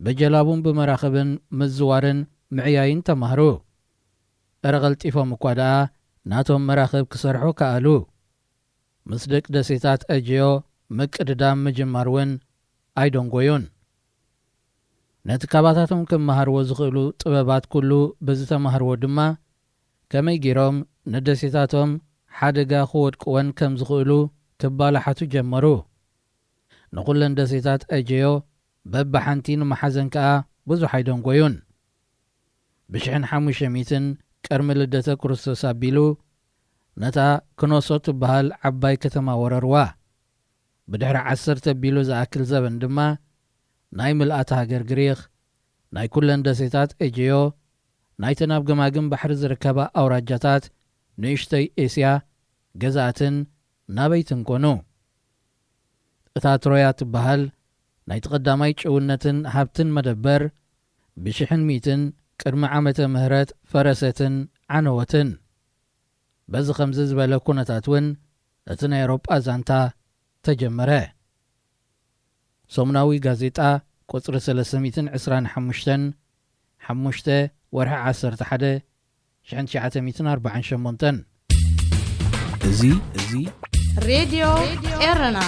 ብጀላቡን ብመራኽብን ምዝዋርን ምዕያይን ተማህሩ። እረ ቀልጢፎም እኳ ደኣ ናቶም መራኽብ ክሰርሑ ከኣሉ። ምስ ደቂ ደሴታት ኤጀዮ ምቅድዳም ምጅማር እውን ኣይደንጎዩን። ነቲ ካባታቶም ክመሃርዎ ዝኽእሉ ጥበባት ኩሉ ብዝተማህርዎ ድማ፣ ከመይ ገይሮም ንደሴታቶም ሓደጋ ክወድቅወን ከም ዝኽእሉ ክባላሓቱ ጀመሩ። ንኹለን ደሴታት ኤጀዮ በብሓንቲ ንምሓዘን ከኣ ብዙሕ ኣይደንጎዩን። ብሽሕን ሓሙሽተ ሚእትን ቅድሚ ልደተ ክርስቶስ ኣቢሉ፣ ነታ ክኖሶ ትበሃል ዓባይ ከተማ ወረርዋ። ብድሕሪ ዓሰርተ ቢሉ ዝኣክል ዘበን ድማ፣ ናይ ምልኣት ሃገር ግሪኽ፣ ናይ ኩለን ደሴታት ኤጀዮ፣ ናይተን ኣብ ገማግም ባሕሪ ዝርከባ ኣውራጃታት ንእሽተይ ኤስያ ገዛእትን ናበይትን ኮኑ። እታ ትሮያ ትበሃል ናይቲ ቀዳማይ ጭውነትን ሃብትን መደበር፣ ብሽሕን ሚእትን ቅድሚ ዓመተ ምህረት ፈረሰትን ዓነወትን። በዚ ኸምዚ ዝበለ ኩነታት እውን እቲ ናይ ኤውሮጳ ዛንታ ተጀመረ። ሰሙናዊ ጋዜጣ ቁጽሪ ሰለስተ ሚእትን ዕስራን ሓሙሽተን፣ ሓሙሽተ ወርሒ ዓሰርተ ሓደ፣ ሽሕን ትሽዓተ ሚእትን ኣርባዓን ሸሞንተን። እዚ፣ እዚ ሬድዮ ኤረና።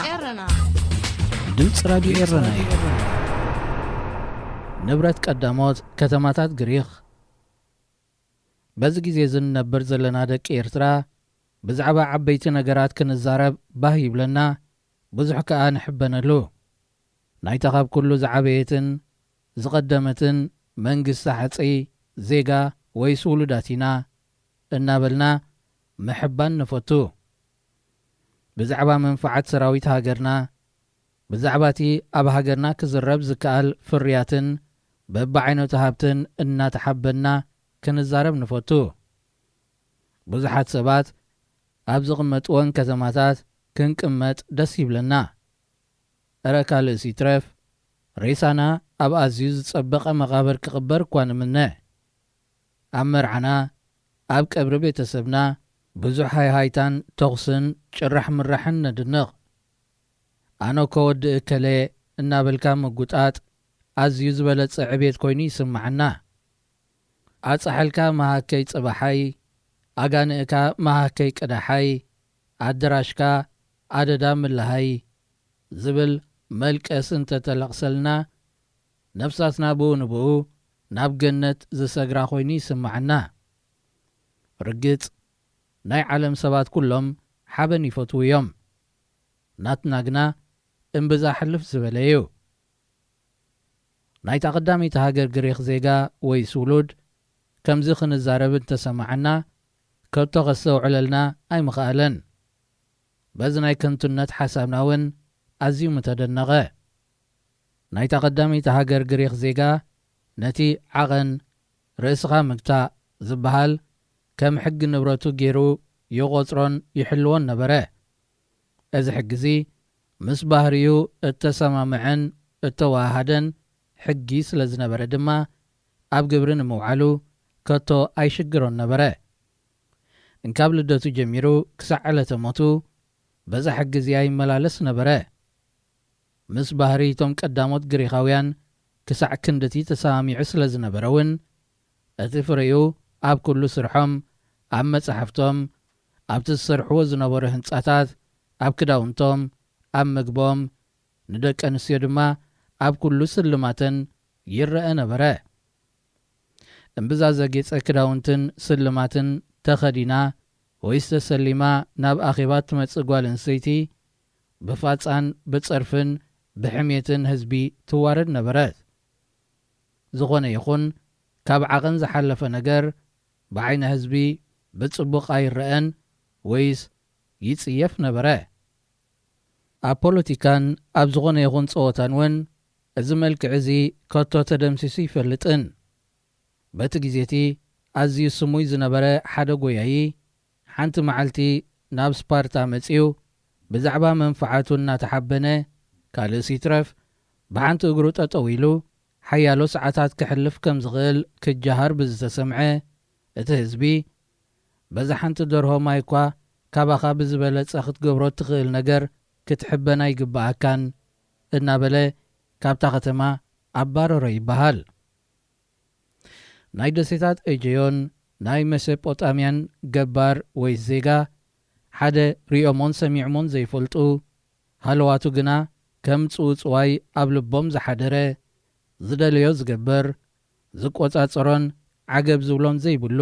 ድምፂ ራድዮ ኤረና እዩ። ንብረት ቀዳሞት ከተማታት ግሪኽ። በዚ ግዜ እዚ ንነብር ዘለና ደቂ ኤርትራ፣ ብዛዕባ ዓበይቲ ነገራት ክንዛረብ ባህ ይብለና፣ ብዙሕ ከኣ ንሕበነሉ። ናይታ ካብ ኩሉ ዝዓበየትን ዝቐደመትን መንግስቲ ሓፀይ ዜጋ ወይስ ውሉዳት ኢና እናበልና ምሕባን ንፈቱ። ብዛዕባ መንፈዓት ሰራዊት ሃገርና፣ ብዛዕባ እቲ ኣብ ሃገርና ክዝረብ ዝከኣል ፍርያትን በብዓይነቱ ሃብትን እናተሓበንና ክንዛረብ ንፈቱ። ብዙሓት ሰባት ኣብ ዝቕመጥወን ከተማታት ክንቅመጥ ደስ ይብለና። እረ ካልእስ ይትረፍ፣ ሬሳና ኣብ ኣዝዩ ዝጸበቐ መቓብር ክቕበር እኳ ንምነ። ኣብ መርዓና፣ ኣብ ቀብሪ ቤተሰብና ብዙሕ ሃይሃይታን ተኹስን ጭራሕ ምራሕን ነድንቕ። ኣነ እኮ ወዲ እከለ እናበልካ ምጉጣጥ ኣዝዩ ዝበለጸ ዕቤት ኮይኑ ይስምዓና። ኣጻሕልካ መሃከይ ጽባሓይ፣ ኣጋንእካ መሃከይ ቅዳሓይ፣ ኣደራሽካ ኣደዳ ምልሃይ ዝብል መልቀስ እንተተለቕሰልና፣ ነፍሳትና ብኡ ንብኡ ናብ ገነት ዝሰግራ ኮይኑ ይስምዓና። ርግጽ፣ ናይ ዓለም ሰባት ኩሎም ሓበን ይፈትዉ እዮም። ናትና ግና እምብዛ ሕልፍ ዝበለ እዩ። ናይታ ቀዳመይቲ ሃገር ግሪኽ ዜጋ ወይስ ውሉድ ከምዚ ክንዛረብ እንተሰማዓና፣ ከቶ ከስተውዕለልና ኣይምኸኣለን። በዚ ናይ ከንቱነት ሓሳብና እውን ኣዝዩ ምተደነቐ። ናይታ ቀዳመይቲ ሃገር ግሪኽ ዜጋ ነቲ ዓቐን ርእስኻ ምግታእ ዝበሃል ከም ሕጊ ንብረቱ ገይሩ ይቖጽሮን ይሕልዎን ነበረ። እዚ ሕጊ እዚ ምስ ባህሪኡ እተሰማምዐን እተወሃሃደን ሕጊ ስለ ዝነበረ ድማ፣ ኣብ ግብሪ ንምውዓሉ ከቶ ኣይሽግሮን ነበረ። እንካብ ልደቱ ጀሚሩ ክሳዕ ዕለተ ሞቱ በዛ ሕጊ እዚኣ ይመላለስ ነበረ። ምስ ባህሪ እቶም ቀዳሞት ግሪኻውያን ክሳዕ ክንድቲ ተሰማሚዑ ስለ ዝነበረ እውን፣ እቲ ፍሬኡ ኣብ ኩሉ ስርሖም፣ ኣብ መጻሕፍቶም፣ ኣብቲ ዝሰርሕዎ ዝነበሩ ህንጻታት፣ ኣብ ክዳውንቶም፣ ኣብ ምግቦም፣ ንደቂ ኣንስትዮ ድማ ኣብ ኩሉ ስልማተን ይረአ ነበረ። እምብዛ ዘጌጸ ክዳውንትን ስልማትን ተኸዲና ወይስ ተሰሊማ ናብ ኣኼባ ትመጽእ ጓል ኣንስተይቲ፣ ብፋጻን ብጸርፍን ብሕሜትን ህዝቢ ትዋረድ ነበረት። ዝኾነ ይኹን፣ ካብ ዓቐን ዝሓለፈ ነገር ብዓይኒ ህዝቢ ብጽቡቕ ኣይረኣን ወይስ ይጽየፍ ነበረ። ኣብ ፖለቲካን ኣብ ዝኾነ ይኹን ጸወታን እውን እዚ መልክዕ እዚ ከቶ ተደምሲሱ ይፈልጥን። በቲ ግዜ እቲ ኣዝዩ ስሙይ ዝነበረ ሓደ ጎያዪ፣ ሓንቲ መዓልቲ ናብ ስፓርታ መጺኡ፣ ብዛዕባ መንፍዓቱ እናተሓበነ፣ ካልእስ ይትረፍ፣ ብሓንቲ እግሩ ጠጠው ኢሉ፣ ሓያሎ ሰዓታት ከሕልፍ ከም ዝኽእል ክጀሃር ብዝተሰምዐ፣ እቲ ህዝቢ፣ "በዛ ሓንቲ ደርሆ ማይ እኳ ካባኻ ብዝበለጸ ክትገብሮ እትኽእል ነገር ክትሕበን ኣይግብኣካን" እናበለ ካብታ ከተማ ኣባረሮ ይበሃል። ናይ ደሴታት ኤጀዮን ናይ መሶጶጣምያን ገባር ወይ ዜጋ፣ ሓደ ሪኦሞን ሰሚዖሞን ዘይፈልጡ፣ ሃለዋቱ ግና ከም ጽውጽዋይ ኣብ ልቦም ዝሓደረ፣ ዝደለዮ ዝገብር፣ ዝቆጻጸሮን ዓገብ ዝብሎን ዘይብሉ፣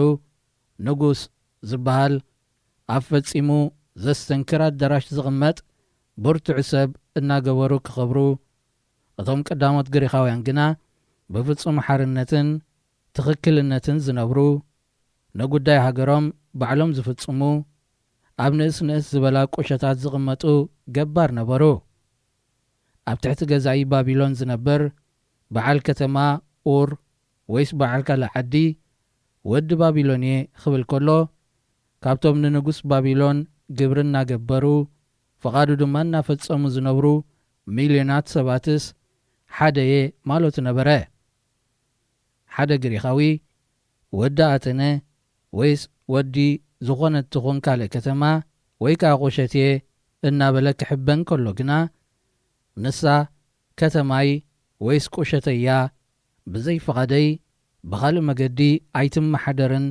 ንጉስ ዝበሃል፣ ኣብ ፈጺሙ ዘስተንክር ኣዳራሽ ዝቕመጥ ብርቱዕ ሰብ እናገበሩ ክኸብሩ፣ እቶም ቀዳሞት ግሪኻውያን ግና ብፍጹም ሓርነትን ትኽክልነትን ዝነብሩ፣ ንጉዳይ ሃገሮም ባዕሎም ዝፍጽሙ፣ ኣብ ንእስ ንእስ ዝበላ ቁሸታት ዝቕመጡ ገባር ነበሩ። ኣብ ትሕቲ ገዛኢ ባቢሎን ዝነብር በዓል ከተማ ኡር ወይስ በዓል ካልእ ዓዲ፣ "ወዲ ባቢሎን እየ" ክብል ከሎ፣ ካብቶም ንንጉስ ባቢሎን ግብሪ እናገበሩ፣ ፍቓዱ ድማ እናፈጸሙ ዝነብሩ ሚልዮናት ሰባትስ ሓደ እየ ማለቱ ነበረ። ሓደ ግሪኻዊ፣ "ወዲ ኣተነ ወይስ ወዲ ዝኾነት ትኹን ካልእ ከተማ ወይ ከኣ ቁሸት እየ" እናበለ ክሕበን ከሎ ግና፣ ንሳ ከተማይ ወይስ ቁሸተይ እያ፣ ብዘይ ፍቓደይ ብኻልእ መገዲ ኣይትመሓደርን፣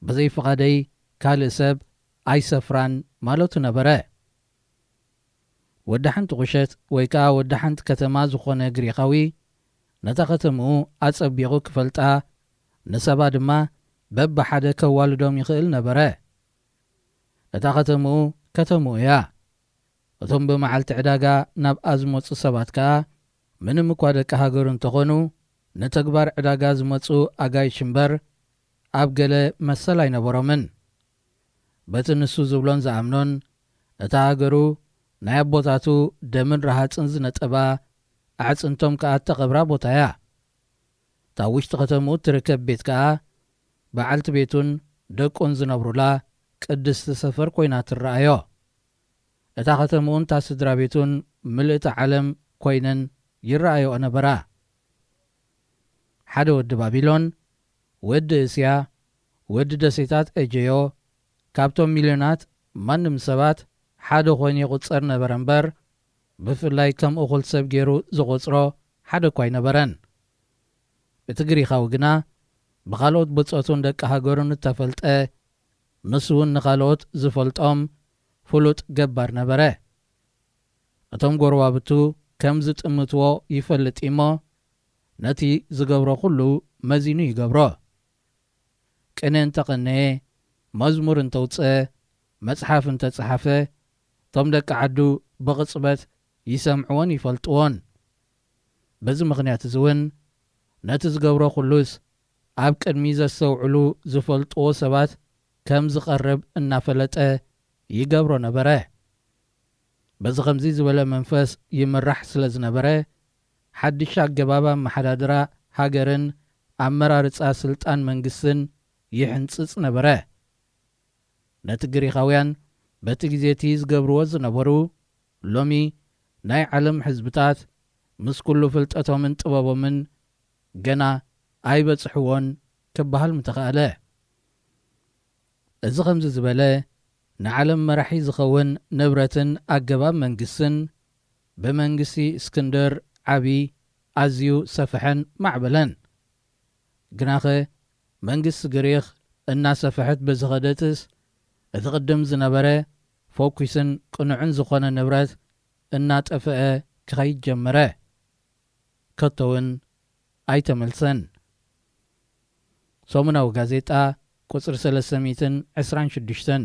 ብዘይ ፍቓደይ ካልእ ሰብ ኣይሰፍራን ማለቱ ነበረ። ወዲ ሓንቲ ቁሸት ወይ ከኣ ወዲ ሓንቲ ከተማ ዝኾነ ግሪኻዊ፣ ነታ ከተምኡ ኣጸቢቑ ክፈልጣ፣ ንሰባ ድማ በብሓደ ከዋልዶም ይኽእል ነበረ። እታ ከተምኡ፣ ከተምኡ እያ። እቶም ብመዓልቲ ዕዳጋ ናብኣ ዝመጹ ሰባት ከኣ፣ ምንም እኳ ደቂ ሃገሩ እንተኾኑ፣ ንተግባር ዕዳጋ ዝመጹ ኣጋይሽ እምበር፣ ኣብ ገለ መሰል ኣይነበሮምን። በቲ ንሱ ዝብሎን ዝኣምኖን፣ እታ ሃገሩ ናይ ኣቦታቱ ደምን ረሃጽን ዝነጠባ፣ ኣዕጽንቶም ከኣ እተቐብራ ቦታ እያ። እታ ውሽጢ ከተምኡ እትርከብ ቤት ከኣ፣ በዓልቲ ቤቱን ደቁን ዝነብሩላ ቅድስቲ ሰፈር ኮይና ትረኣዮ። እታ ከተምኡን እታ ስድራ ቤቱን ምልእቲ ዓለም ኮይነን ይረኣዮኦ ነበራ። ሓደ ወዲ ባቢሎን፣ ወዲ እስያ፣ ወዲ ደሴታት ኤጀዮ፣ ካብቶም ሚልዮናት ማንም ሰባት ሓደ ኮይኑ ይቑጸር ነበረ እምበር፣ ብፍላይ ከም እኹል ሰብ ገይሩ ዝቖጽሮ ሓደ እኳ ኣይነበረን። እቲ ግሪኻዊ ግና ብኻልኦት ብጾቱን ደቂ ሃገሩን እተፈልጠ፣ ንሱ እውን ንኻልኦት ዝፈልጦም ፍሉጥ ገባር ነበረ። እቶም ጎረባብቱ ከም ዝጥምትዎ ይፈልጥ እሞ፣ ነቲ ዝገብሮ ኩሉ መዚኑ ይገብሮ። ቅኔ እንተቐነየ፣ መዝሙር እንተውጽአ፣ መጽሓፍ እንተጸሓፈ፣ እቶም ደቂ ዓዱ ብቕጽበት ይሰምዕዎን ይፈልጥዎን። በዚ ምኽንያት እዚ እውን ነቲ ዝገብሮ ኩሉስ ኣብ ቅድሚ ዘስተውዕሉ ዝፈልጥዎ ሰባት ከም ዝቐርብ እናፈለጠ ይገብሮ ነበረ። በዚ ኸምዚ ዝበለ መንፈስ ይምራሕ ስለ ዝነበረ፣ ሓድሽ ኣገባብ ኣመሓዳድራ ሃገርን ኣመራርጻ ስልጣን መንግስትን ይሕንጽጽ ነበረ። ነቲ ግሪኻውያን በቲ ግዜ እቲ ዝገብርዎ ዝነበሩ፣ ሎሚ ናይ ዓለም ህዝብታት ምስ ኩሉ ፍልጠቶምን ጥበቦምን ገና ኣይበጽሕዎን ክበሃል ምተኻእለ። እዚ ኸምዚ ዝበለ ንዓለም መራሒ ዝኸውን ንብረትን ኣገባብ መንግስትን ብመንግስቲ እስክንድር ዓቢ ኣዝዩ ሰፍሐን ማዕበለን። ግናኸ መንግስቲ ግሪኽ እናሰፍሐት ብዝኸደትስ፣ እቲ ቅድም ዝነበረ ፈኲስን ቅኑዕን ዝኾነ ንብረት እናጠፍአ ክኸይድ ጀመረ። ከቶ እውን ኣይተመልሰን። ሰሙናዊ ጋዜጣ ቁጽሪ ሰለስተ ሚእትን ዕስራን ሽዱሽተን፣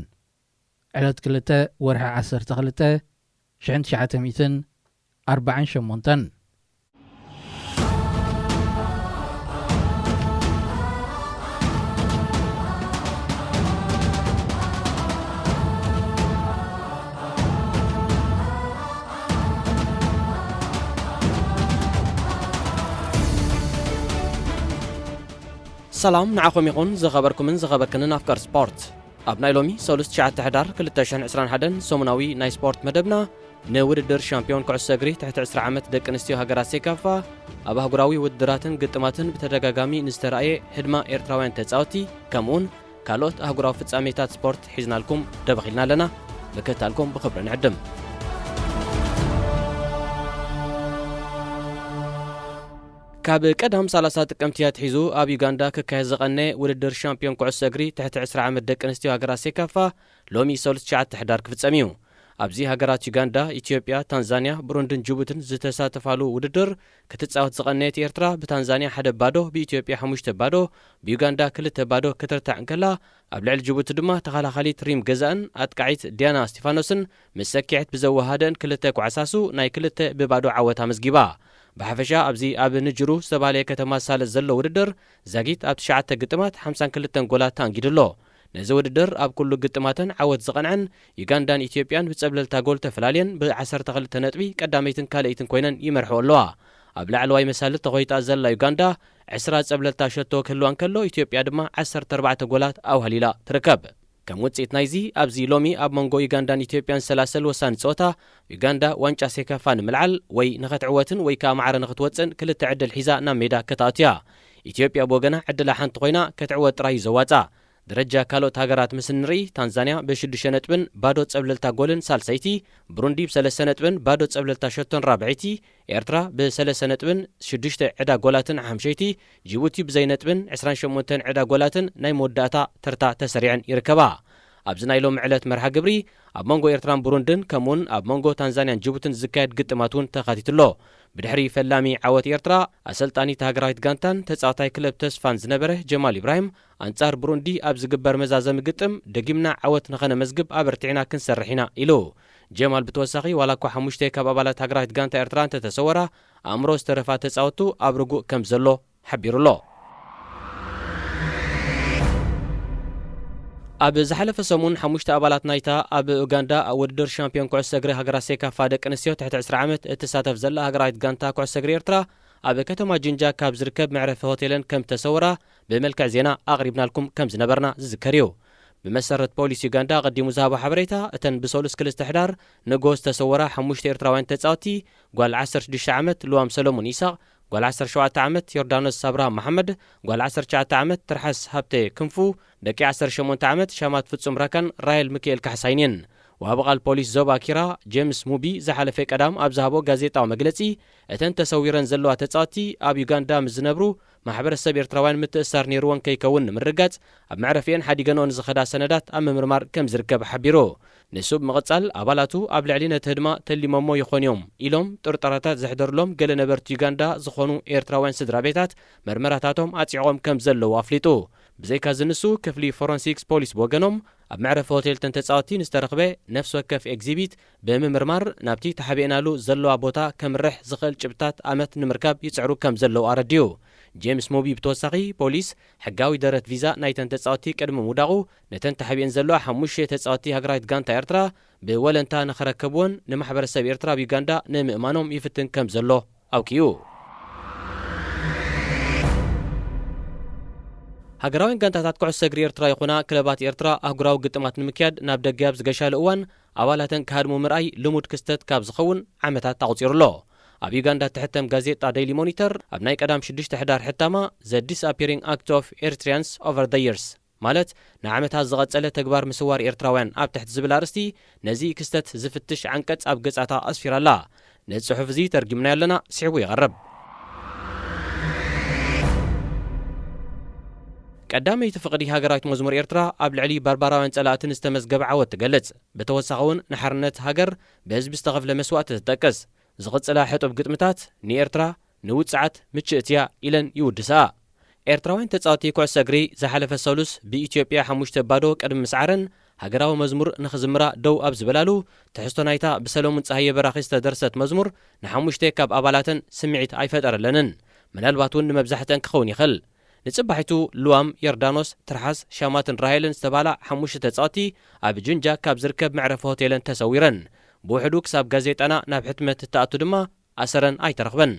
ዕለት ክልተ ወርሒ ዓሰርተ ክልተ ሽሕን ትሽዓተ ሚእትን ኣርባዓን ሸሞንተን። ሰላም ንዓኹም ይኹን፣ ዝኸበርኩምን ዝኸበርክንን ኣፍቀር ስፖርት። ኣብ ናይ ሎሚ ሰሉስ ትሽዓተ ሕዳር ክልተ ሽሕን ዕስራን ሓደን ሰሙናዊ ናይ ስፖርት መደብና፣ ንውድድር ሻምፒዮን ኩዕሶ እግሪ ትሕቲ ዕስራ ዓመት ደቂ ኣንስትዮ ሃገራት ሴካፋ ኣብ ኣህጉራዊ ውድድራትን ግጥማትን ብተደጋጋሚ ንዝተራእየ ህድማ ኤርትራውያን ተጻወቲ፣ ከምኡውን ካልኦት ኣህጉራዊ ፍጻሜታት ስፖርት ሒዝናልኩም ደበኽ ኢልና ኣለና። ምክትታልኩም ብኽብሪ ንዕድም። ካብ ቀዳም ሰላሳ ጥቅምቲ ኣትሒዙ ኣብ ዩጋንዳ ክካየድ ዝቐነ ውድድር ሻምፒዮን ኩዕሶ እግሪ ትሕቲ ዕስራ ዓመት ደቂ ኣንስትዮ ሃገራት ሴካፋ ሎሚ ሰሉስ ትሽዓተ ሕዳር ክፍጸም እዩ። ኣብዚ ሃገራት ዩጋንዳ፣ ኢትዮጵያ፣ ታንዛንያ፣ ብሩንድን ጅቡትን ዝተሳተፋሉ ውድድር ክትጻወት ዝቐነየት ኤርትራ ብታንዛንያ ሓደ ባዶ፣ ብኢትዮጵያ ሓሙሽተ ባዶ፣ ብዩጋንዳ ክልተ ባዶ ክትርታዕ እንከላ፣ ኣብ ልዕሊ ጅቡቲ ድማ ተኸላኻሊት ሪም ገዛእን ኣጥቃዒት ዲያና እስቲፋኖስን ምስ ሰኪዐት ብዘወሃደን ክልተ ኳዕሳሱ ናይ ክልተ ብባዶ ዓወት ኣመዝጊባ። ብሓፈሻ ኣብዚ ኣብ ንጅሩ ዝተባህለየ ከተማ ሳለ ዘሎ ውድድር ዛጊት ኣብ ትሽዓተ ግጥማት ሓምሳን ክልተን ጎላት ተኣንጊዱ ኣሎ። ነዚ ውድድር ኣብ ኩሉ ግጥማተን ዓወት ዝቐንዐን ዩጋንዳን ኢትዮጵያን ብጸብለልታ ጎል ተፈላልየን ብዓሰርተ ክልተ ነጥቢ ቀዳመይትን ካልኣይትን ኮይነን ይመርሕኦ ኣለዋ። ኣብ ላዕለዋይ መሳልል ተኾይጣ ዘላ ዩጋንዳ ዕስራ ጸብለልታ ሸቶ ክህልዋ እንከሎ፣ ኢትዮጵያ ድማ ዓሰርተ ኣርባዕተ ጎላት ኣውሃሊላ ትርከብ። ከም ውጽኢት ናይዚ፣ ኣብዚ ሎሚ ኣብ መንጎ ዩጋንዳን ኢትዮጵያን ዝሰላሰል ወሳኒ ጸወታ፣ ዩጋንዳ ዋንጫ ሴካፋ ንምልዓል ወይ ንኸትዕወትን ወይ ከኣ ማዕረ ንኽትወጽእን ክልተ ዕድል ሒዛ ናብ ሜዳ ከተኣቱ እያ። ኢትዮጵያ ብወገና ዕድላ ሓንቲ ኮይና ክትዕወት ጥራይ እዩ ዘዋጻ። ደረጃ ካልኦት ሃገራት ምስ እንርኢ፣ ታንዛንያ ብሽዱሽተ ነጥብን ባዶ ጸብለልታ ጎልን ሳልሰይቲ፣ ብሩንዲ ብሰለስተ ነጥብን ባዶ ጸብለልታ ሸቶን ራብዐይቲ፣ ኤርትራ ብሰለስተ ነጥብን ሽዱሽተ ዕዳ ጎላትን ሓምሸይቲ፣ ጅቡቲ ብዘይ ነጥብን ዕስራን ሸሞንተን ዕዳ ጎላትን ናይ መወዳእታ ተርታ ተሰሪዐን ይርከባ። ኣብዚ ናይ ሎሚ ዕለት መርሃ ግብሪ፣ ኣብ መንጎ ኤርትራን ብሩንድን ከምኡውን ኣብ መንጎ ታንዛንያን ጅቡትን ዝካየድ ግጥማት እውን ተኻቲቱ ኣሎ። ብድሕሪ ፈላሚ ዓወት ኤርትራ፣ ኣሰልጣኒት ሃገራዊት ጋንታን ተጻዋታይ ክለብ ተስፋን ዝነበረ ጀማል ኢብራሂም፣ ኣንጻር ብሩንዲ ኣብ ዝግበር መዛዘሚ ግጥም፣ ደጊምና ዓወት ንኸነመዝግብ ኣበርቲዕና ክንሰርሕ ኢና ኢሉ። ጀማል ብተወሳኺ፣ ዋላ እኳ ሓሙሽተ ካብ ኣባላት ሃገራዊት ጋንታ ኤርትራ እንተተሰወራ፣ ኣእምሮ ዝተረፋ ተጻወቱ ኣብ ርጉእ ከም ዘሎ ሓቢሩ ኣሎ። ኣብ ዝሓለፈ ሰሙን፣ ሓሙሽተ ኣባላት ናይታ ኣብ ኡጋንዳ ኣብ ውድድር ሻምፒዮን ኩዕሶ እግሪ ሃገራት ሴካፋ ደቂ ኣንስትዮ ትሕቲ ዕስራ ዓመት እትሳተፍ ዘላ ሃገራዊት ጋንታ ኩዕሶ እግሪ ኤርትራ፣ ኣብ ከተማ ጅንጃ ካብ ዝርከብ መዕረፊ ሆቴለን ከም እተሰወራ ብመልክዕ ዜና ኣቕሪብናልኩም ከም ዝነበርና ዝዝከር እዩ። ብመሰረት ፖሊስ ዩጋንዳ ኣቐዲሙ ዝሃቦ ሓበሬታ፣ እተን ብሰሉስ ክልተ ሕዳር ንግሆ ዝተሰወራ ሓሙሽተ ኤርትራውያን ተጻወትቲ፣ ጓል ዓሰርተ ሽዱሽተ ዓመት ልዋም ሰሎሞን ኢሳቕ፣ ጓል ዓሰርተ ሸውዓተ ዓመት ዮርዳኖስ ኣብርሃም መሓመድ፣ ጓል ዓሰርተ ትሽዓተ ዓመት ትርሓስ ሃብተ ክንፉ፣ ደቂ ዓሰርተ ሸሞንተ ዓመት ሻማት ፍጹም ራካን ራሄል ሚካኤል ካሕሳይን እየን። ወሃቢ ቃል ፖሊስ ዞባ ኪራ ጄምስ ሙቢ ዝሓለፈ ቀዳም ኣብ ዝሃቦ ጋዜጣዊ መግለጺ፣ እተን ተሰዊረን ዘለዋ ተጻወትቲ ኣብ ዩጋንዳ ምስ ዝነብሩ ማሕበረሰብ ኤርትራውያን ምትእስሳር ነይርወን ከይከውን ንምርጋጽ ኣብ መዕረፊአን ሓዲገንኦ ንዝኸዳ ሰነዳት ኣብ ምምርማር ከም ዝርከብ ሓቢሩ። ንሱ ብምቕጻል ኣባላቱ ኣብ ልዕሊ ነቲ ህድማ ተሊሞሞ ይኾኑ እዮም ኢሎም ጥርጠራታት ዘሕደሩሎም ገለ ነበርቲ ዩጋንዳ ዝኾኑ ኤርትራውያን ስድራ ቤታት መርመራታቶም ኣጽዒቖም ከም ዘለዉ ኣፍሊጡ። ብዘይካዚ ንሱ ክፍሊ ፎረንሲክስ ፖሊስ ብወገኖም ኣብ መዕረፊ ሆቴል ተን ተጻወትቲ ንዝተረኽበ ነፍሲ ወከፍ ኤግዚቢት ብምምርማር ናብቲ ተሓቢእናሉ ዘለዋ ቦታ ከምርሕ ዝኽእል ጭብጥታት ኣመት ንምርካብ ይጽዕሩ ከም ዘለዉ ኣረዲኡ። ጄምስ ሙቢ ብተወሳኺ ፖሊስ ሕጋዊ ደረት ቪዛ ናይተን ተጻወትቲ ቅድሚ ምውዳቑ ነተን ተሓቢእን ዘለዋ ሓሙሽተ ተጻወትቲ ሃገራዊት ጋንታ ኤርትራ ብወለንታ ንኸረከብዎን ንማሕበረሰብ ኤርትራ ኣብ ዩጋንዳ ንምእማኖም ይፍትን ከም ዘሎ ኣውኪኡ። ሃገራውያን ጋንታታት ኩዕሶ እግሪ ኤርትራ ይኹና ክለባት ኤርትራ ኣህጉራዊ ግጥማት ንምክያድ ናብ ደገ ኣብ ዝገሻሉ እዋን ኣባላተን ክሃድሙ ምርኣይ ልሙድ ክስተት ካብ ዝኸውን ዓመታት ኣቑጺሩ ኣሎ። ኣብ ዩጋንዳ እትሕተም ጋዜጣ ዴይሊ ሞኒተር ኣብ ናይ ቀዳም ሽዱሽተ ሕዳር ሕታማ The Disappearing Act of Eritreans Over the Years ማለት ንዓመታት ዝቐጸለ ተግባር ምስዋር ኤርትራውያን ኣብ ትሕቲ ዝብል ኣርእስቲ ነዚ ክስተት ዝፍትሽ ዓንቀጽ ኣብ ገጻታ ኣስፊራ ኣላ። ነዚ ጽሑፍ እዚ ተርጊምናዮ ኣለና፣ ስዒቡ ይቐርብ። ቀዳመይቲ ፍቕዲ ሃገራዊት መዝሙር ኤርትራ ኣብ ልዕሊ ባርባራውያን ጸላእቲ ንዝተመዝገበ ዓወት ትገልጽ። ብተወሳኺ እውን ንሓርነት ሃገር ብህዝቢ ዝተኸፍለ መስዋእቲ ትጠቅስ። ዝቕጽላ ሕጡብ ግጥምታት ንኤርትራ ንውጽዓት ምችእቲ እያ ኢለን ይውድሳ። ኤርትራውያን ተጻወቲ ኩዕሶ እግሪ ዝሓለፈ ሰሉስ ብኢትዮጵያ ሓሙሽተ ባዶ ቅድሚ ምስዓረን ሃገራዊ መዝሙር ንኽዝምራ ደው ኣብ ዝበላሉ፣ ትሕዝቶ ናይታ ብሰለሙን ጸሃየ በራኺ ዝተደርሰት መዝሙር ንሓሙሽተ ካብ ኣባላተን ስምዒት ኣይፈጠረለንን። ምናልባት እውን ንመብዛሕትአን ክኸውን ይኽእል። ንጽባሒቱ ልዋም፣ ዮርዳኖስ፣ ትርሓስ፣ ሻማትን ራሄልን ዝተባህላ ሓሙሽተ ተጻወቲ ኣብ ጅንጃ ካብ ዝርከብ መዕረፊ ሆቴለን ተሰዊረን። ብውሕዱ ክሳብ ጋዜጣና ናብ ሕትመት እትኣቱ ድማ ኣሰረን ኣይተረኽበን።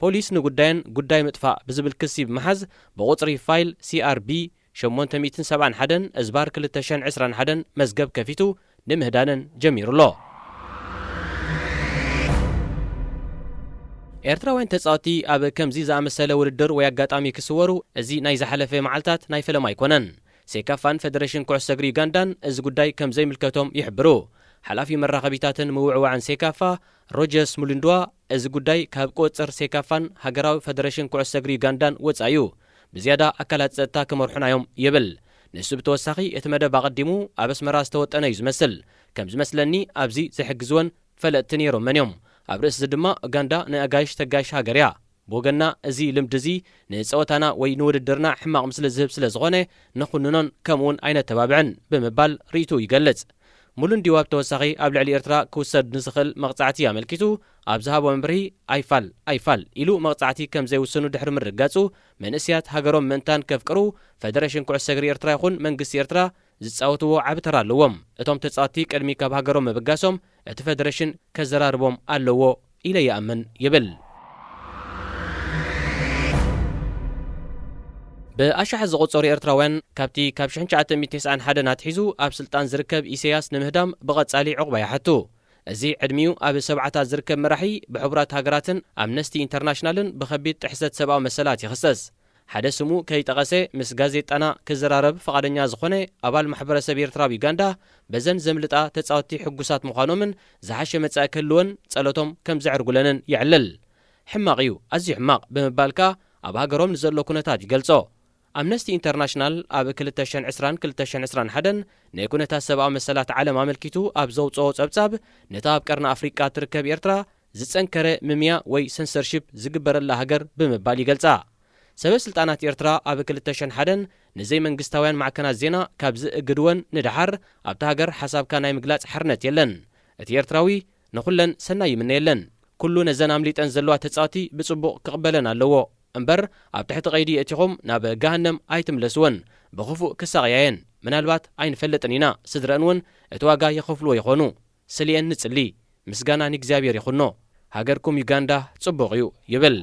ፖሊስ ንጉዳየን ጉዳይ ምጥፋእ ብዝብል ክሲ ብምሓዝ ብቑጽሪ ፋይል C R B ሸሞንተ ሚእትን ሰብዓን ሓደን እዝባር ክልተ ሽሕን ዕስራን ሓደን መዝገብ ከፊቱ ንምህዳነን ጀሚሩ ኣሎ። ኤርትራውያን ተጻወቲ ኣብ ከምዚ ዝኣመሰለ ውድድር ወይ ኣጋጣሚ ክስወሩ እዚ ናይ ዝሓለፈ መዓልታት ናይ ፈለማ ኣይኮነን። ሴካፋን ፈደሬሽን ኩዕሶ እግሪ ዩጋንዳን እዚ ጉዳይ ከም ዘይምልከቶም ይሕብሩ። ሓላፊ መራኸቢታትን ምውዕዋዕን ሴካፋ ሮጀርስ ሙሉንድዋ፣ እዚ ጉዳይ ካብ ቁጽጽር ሴካፋን ሃገራዊ ፈደሬሽን ኩዕሶ እግሪ ዩጋንዳን ወጻኢ እዩ። ብዝያዳ ኣካላት ጸጥታ ክመርሑና እዮም ይብል። ንሱ ብተወሳኺ እቲ መደብ ኣቐዲሙ ኣብ ኣስመራ ዝተወጠነ እዩ ዝመስል። ከም ዝመስለኒ ኣብዚ ዝሕግዝወን ፈለጥቲ ነይሮመን እዮም። ኣብ ርእሲ እዚ ድማ ኡጋንዳ ናይ ኣጋይሽ ተጋይሽ ሃገር እያ። ብወገንና እዚ ልምዲ እዚ ንጸወታና ወይ ንውድድርና ሕማቕ ምስሊ ዝህብ ስለ ዝኾነ ንኹንኖን ከምኡውን ኣይነተባብዕን ብምባል ርእይትኡ ይገልጽ። ሙሉንዲዋ ብተወሳኺ ኣብ ልዕሊ ኤርትራ ክውሰድ ንዝኽእል መቕጻዕቲ ኣመልኪቱ ኣብ ዝሃቦ መምርሂ ኣይፋል ኣይፋል ኢሉ መቕጻዕቲ ከም ዘይውስኑ ድሕሪ ምርጋጹ መንእስያት ሃገሮም ምእንታን ከፍቅሩ ፈደሬሽን ኩዕሶ እግሪ ኤርትራ ይኹን መንግስቲ ኤርትራ ዝጻወትዎ ዓቢ ተራ ኣለዎም። እቶም ተጻወትቲ ቅድሚ ካብ ሃገሮም ምብጋሶም እቲ ፈደረሽን ከዘራርቦም ኣለዎ ኢለ ይኣምን ይብል። ብኣሽሓት ዝቑጸሩ ኤርትራውያን ካብቲ ካብ ሽሕን ትሽዓተ ሚእትን ተስዓን ሓደን ኣትሒዙ ኣብ ስልጣን ዝርከብ ኢሰያስ ንምህዳም ብቐጻሊ ዕቑባ ይሓቱ። እዚ ዕድሚኡ ኣብ ሰብዓታት ዝርከብ መራሒ ብሕቡራት ሃገራትን ኣምነስቲ ኢንተርናሽናልን ብኸቢድ ጥሕሰት ሰብኣዊ መሰላት ይኽሰስ። ሓደ ስሙ ከይጠቐሰ ምስ ጋዜጣና ክዘራረብ ፍቓደኛ ዝኾነ ኣባል ማሕበረሰብ ኤርትራ ኣብ ዩጋንዳ፣ በዘን ዘምልጣ ተጻወትቲ ሕጉሳት ምዃኖምን ዝሓሸ መጻኢ ክህልወን ጸሎቶም ከም ዘዕርጉለንን የዕልል። ሕማቕ እዩ፣ ኣዝዩ ሕማቕ ብምባል ከኣ ኣብ ሃገሮም ንዘሎ ኩነታት ይገልጾ። ኣምነስቲ ኢንተርናሽናል ኣብ ክልተ ሽሕን ዕስራን ክልተ ሽሕን ዕስራን ሓደን ንኩነታት ሰብኣዊ መሰላት ዓለም ኣመልኪቱ ኣብ ዘውጽኦ ጸብጻብ፣ ነታ ኣብ ቀርኒ ኣፍሪቃ ትርከብ ኤርትራ ዝጸንከረ ምምያ ወይ ሰንሰርሺፕ ዝግበረላ ሃገር ብምባል ይገልጻ። ሰበ ስልጣናት ኤርትራ ኣብ ክልተ ሽሕን ሓደን ንዘይመንግስታውያን ማዕከናት ዜና ካብ ዝእግድወን ንደሓር ኣብታ ሃገር ሓሳብካ ናይ ምግላጽ ሓርነት የለን። እቲ ኤርትራዊ ንኹለን ሰናይ ይምነየለን። ኩሉ ነዘን ኣምሊጠን ዘለዋ ተጻወቲ ብጽቡቕ ክቕበለን ኣለዎ። እምበር ኣብ ትሕቲ ቀይዲ የእቲኹም ናብ ገሃነም ኣይትምለስወን። ብኽፉእ ክሳቕያ እየን። ምናልባት ኣይንፈልጥን ኢና። ስድረአን እውን እቲ ዋጋ ይኸፍልዎ ይኾኑ። ስልየን ንጽሊ። ምስጋና ንእግዚኣብሔር ይኹኖ። ሃገርኩም ዩጋንዳ ጽቡቕ እዩ ይብል።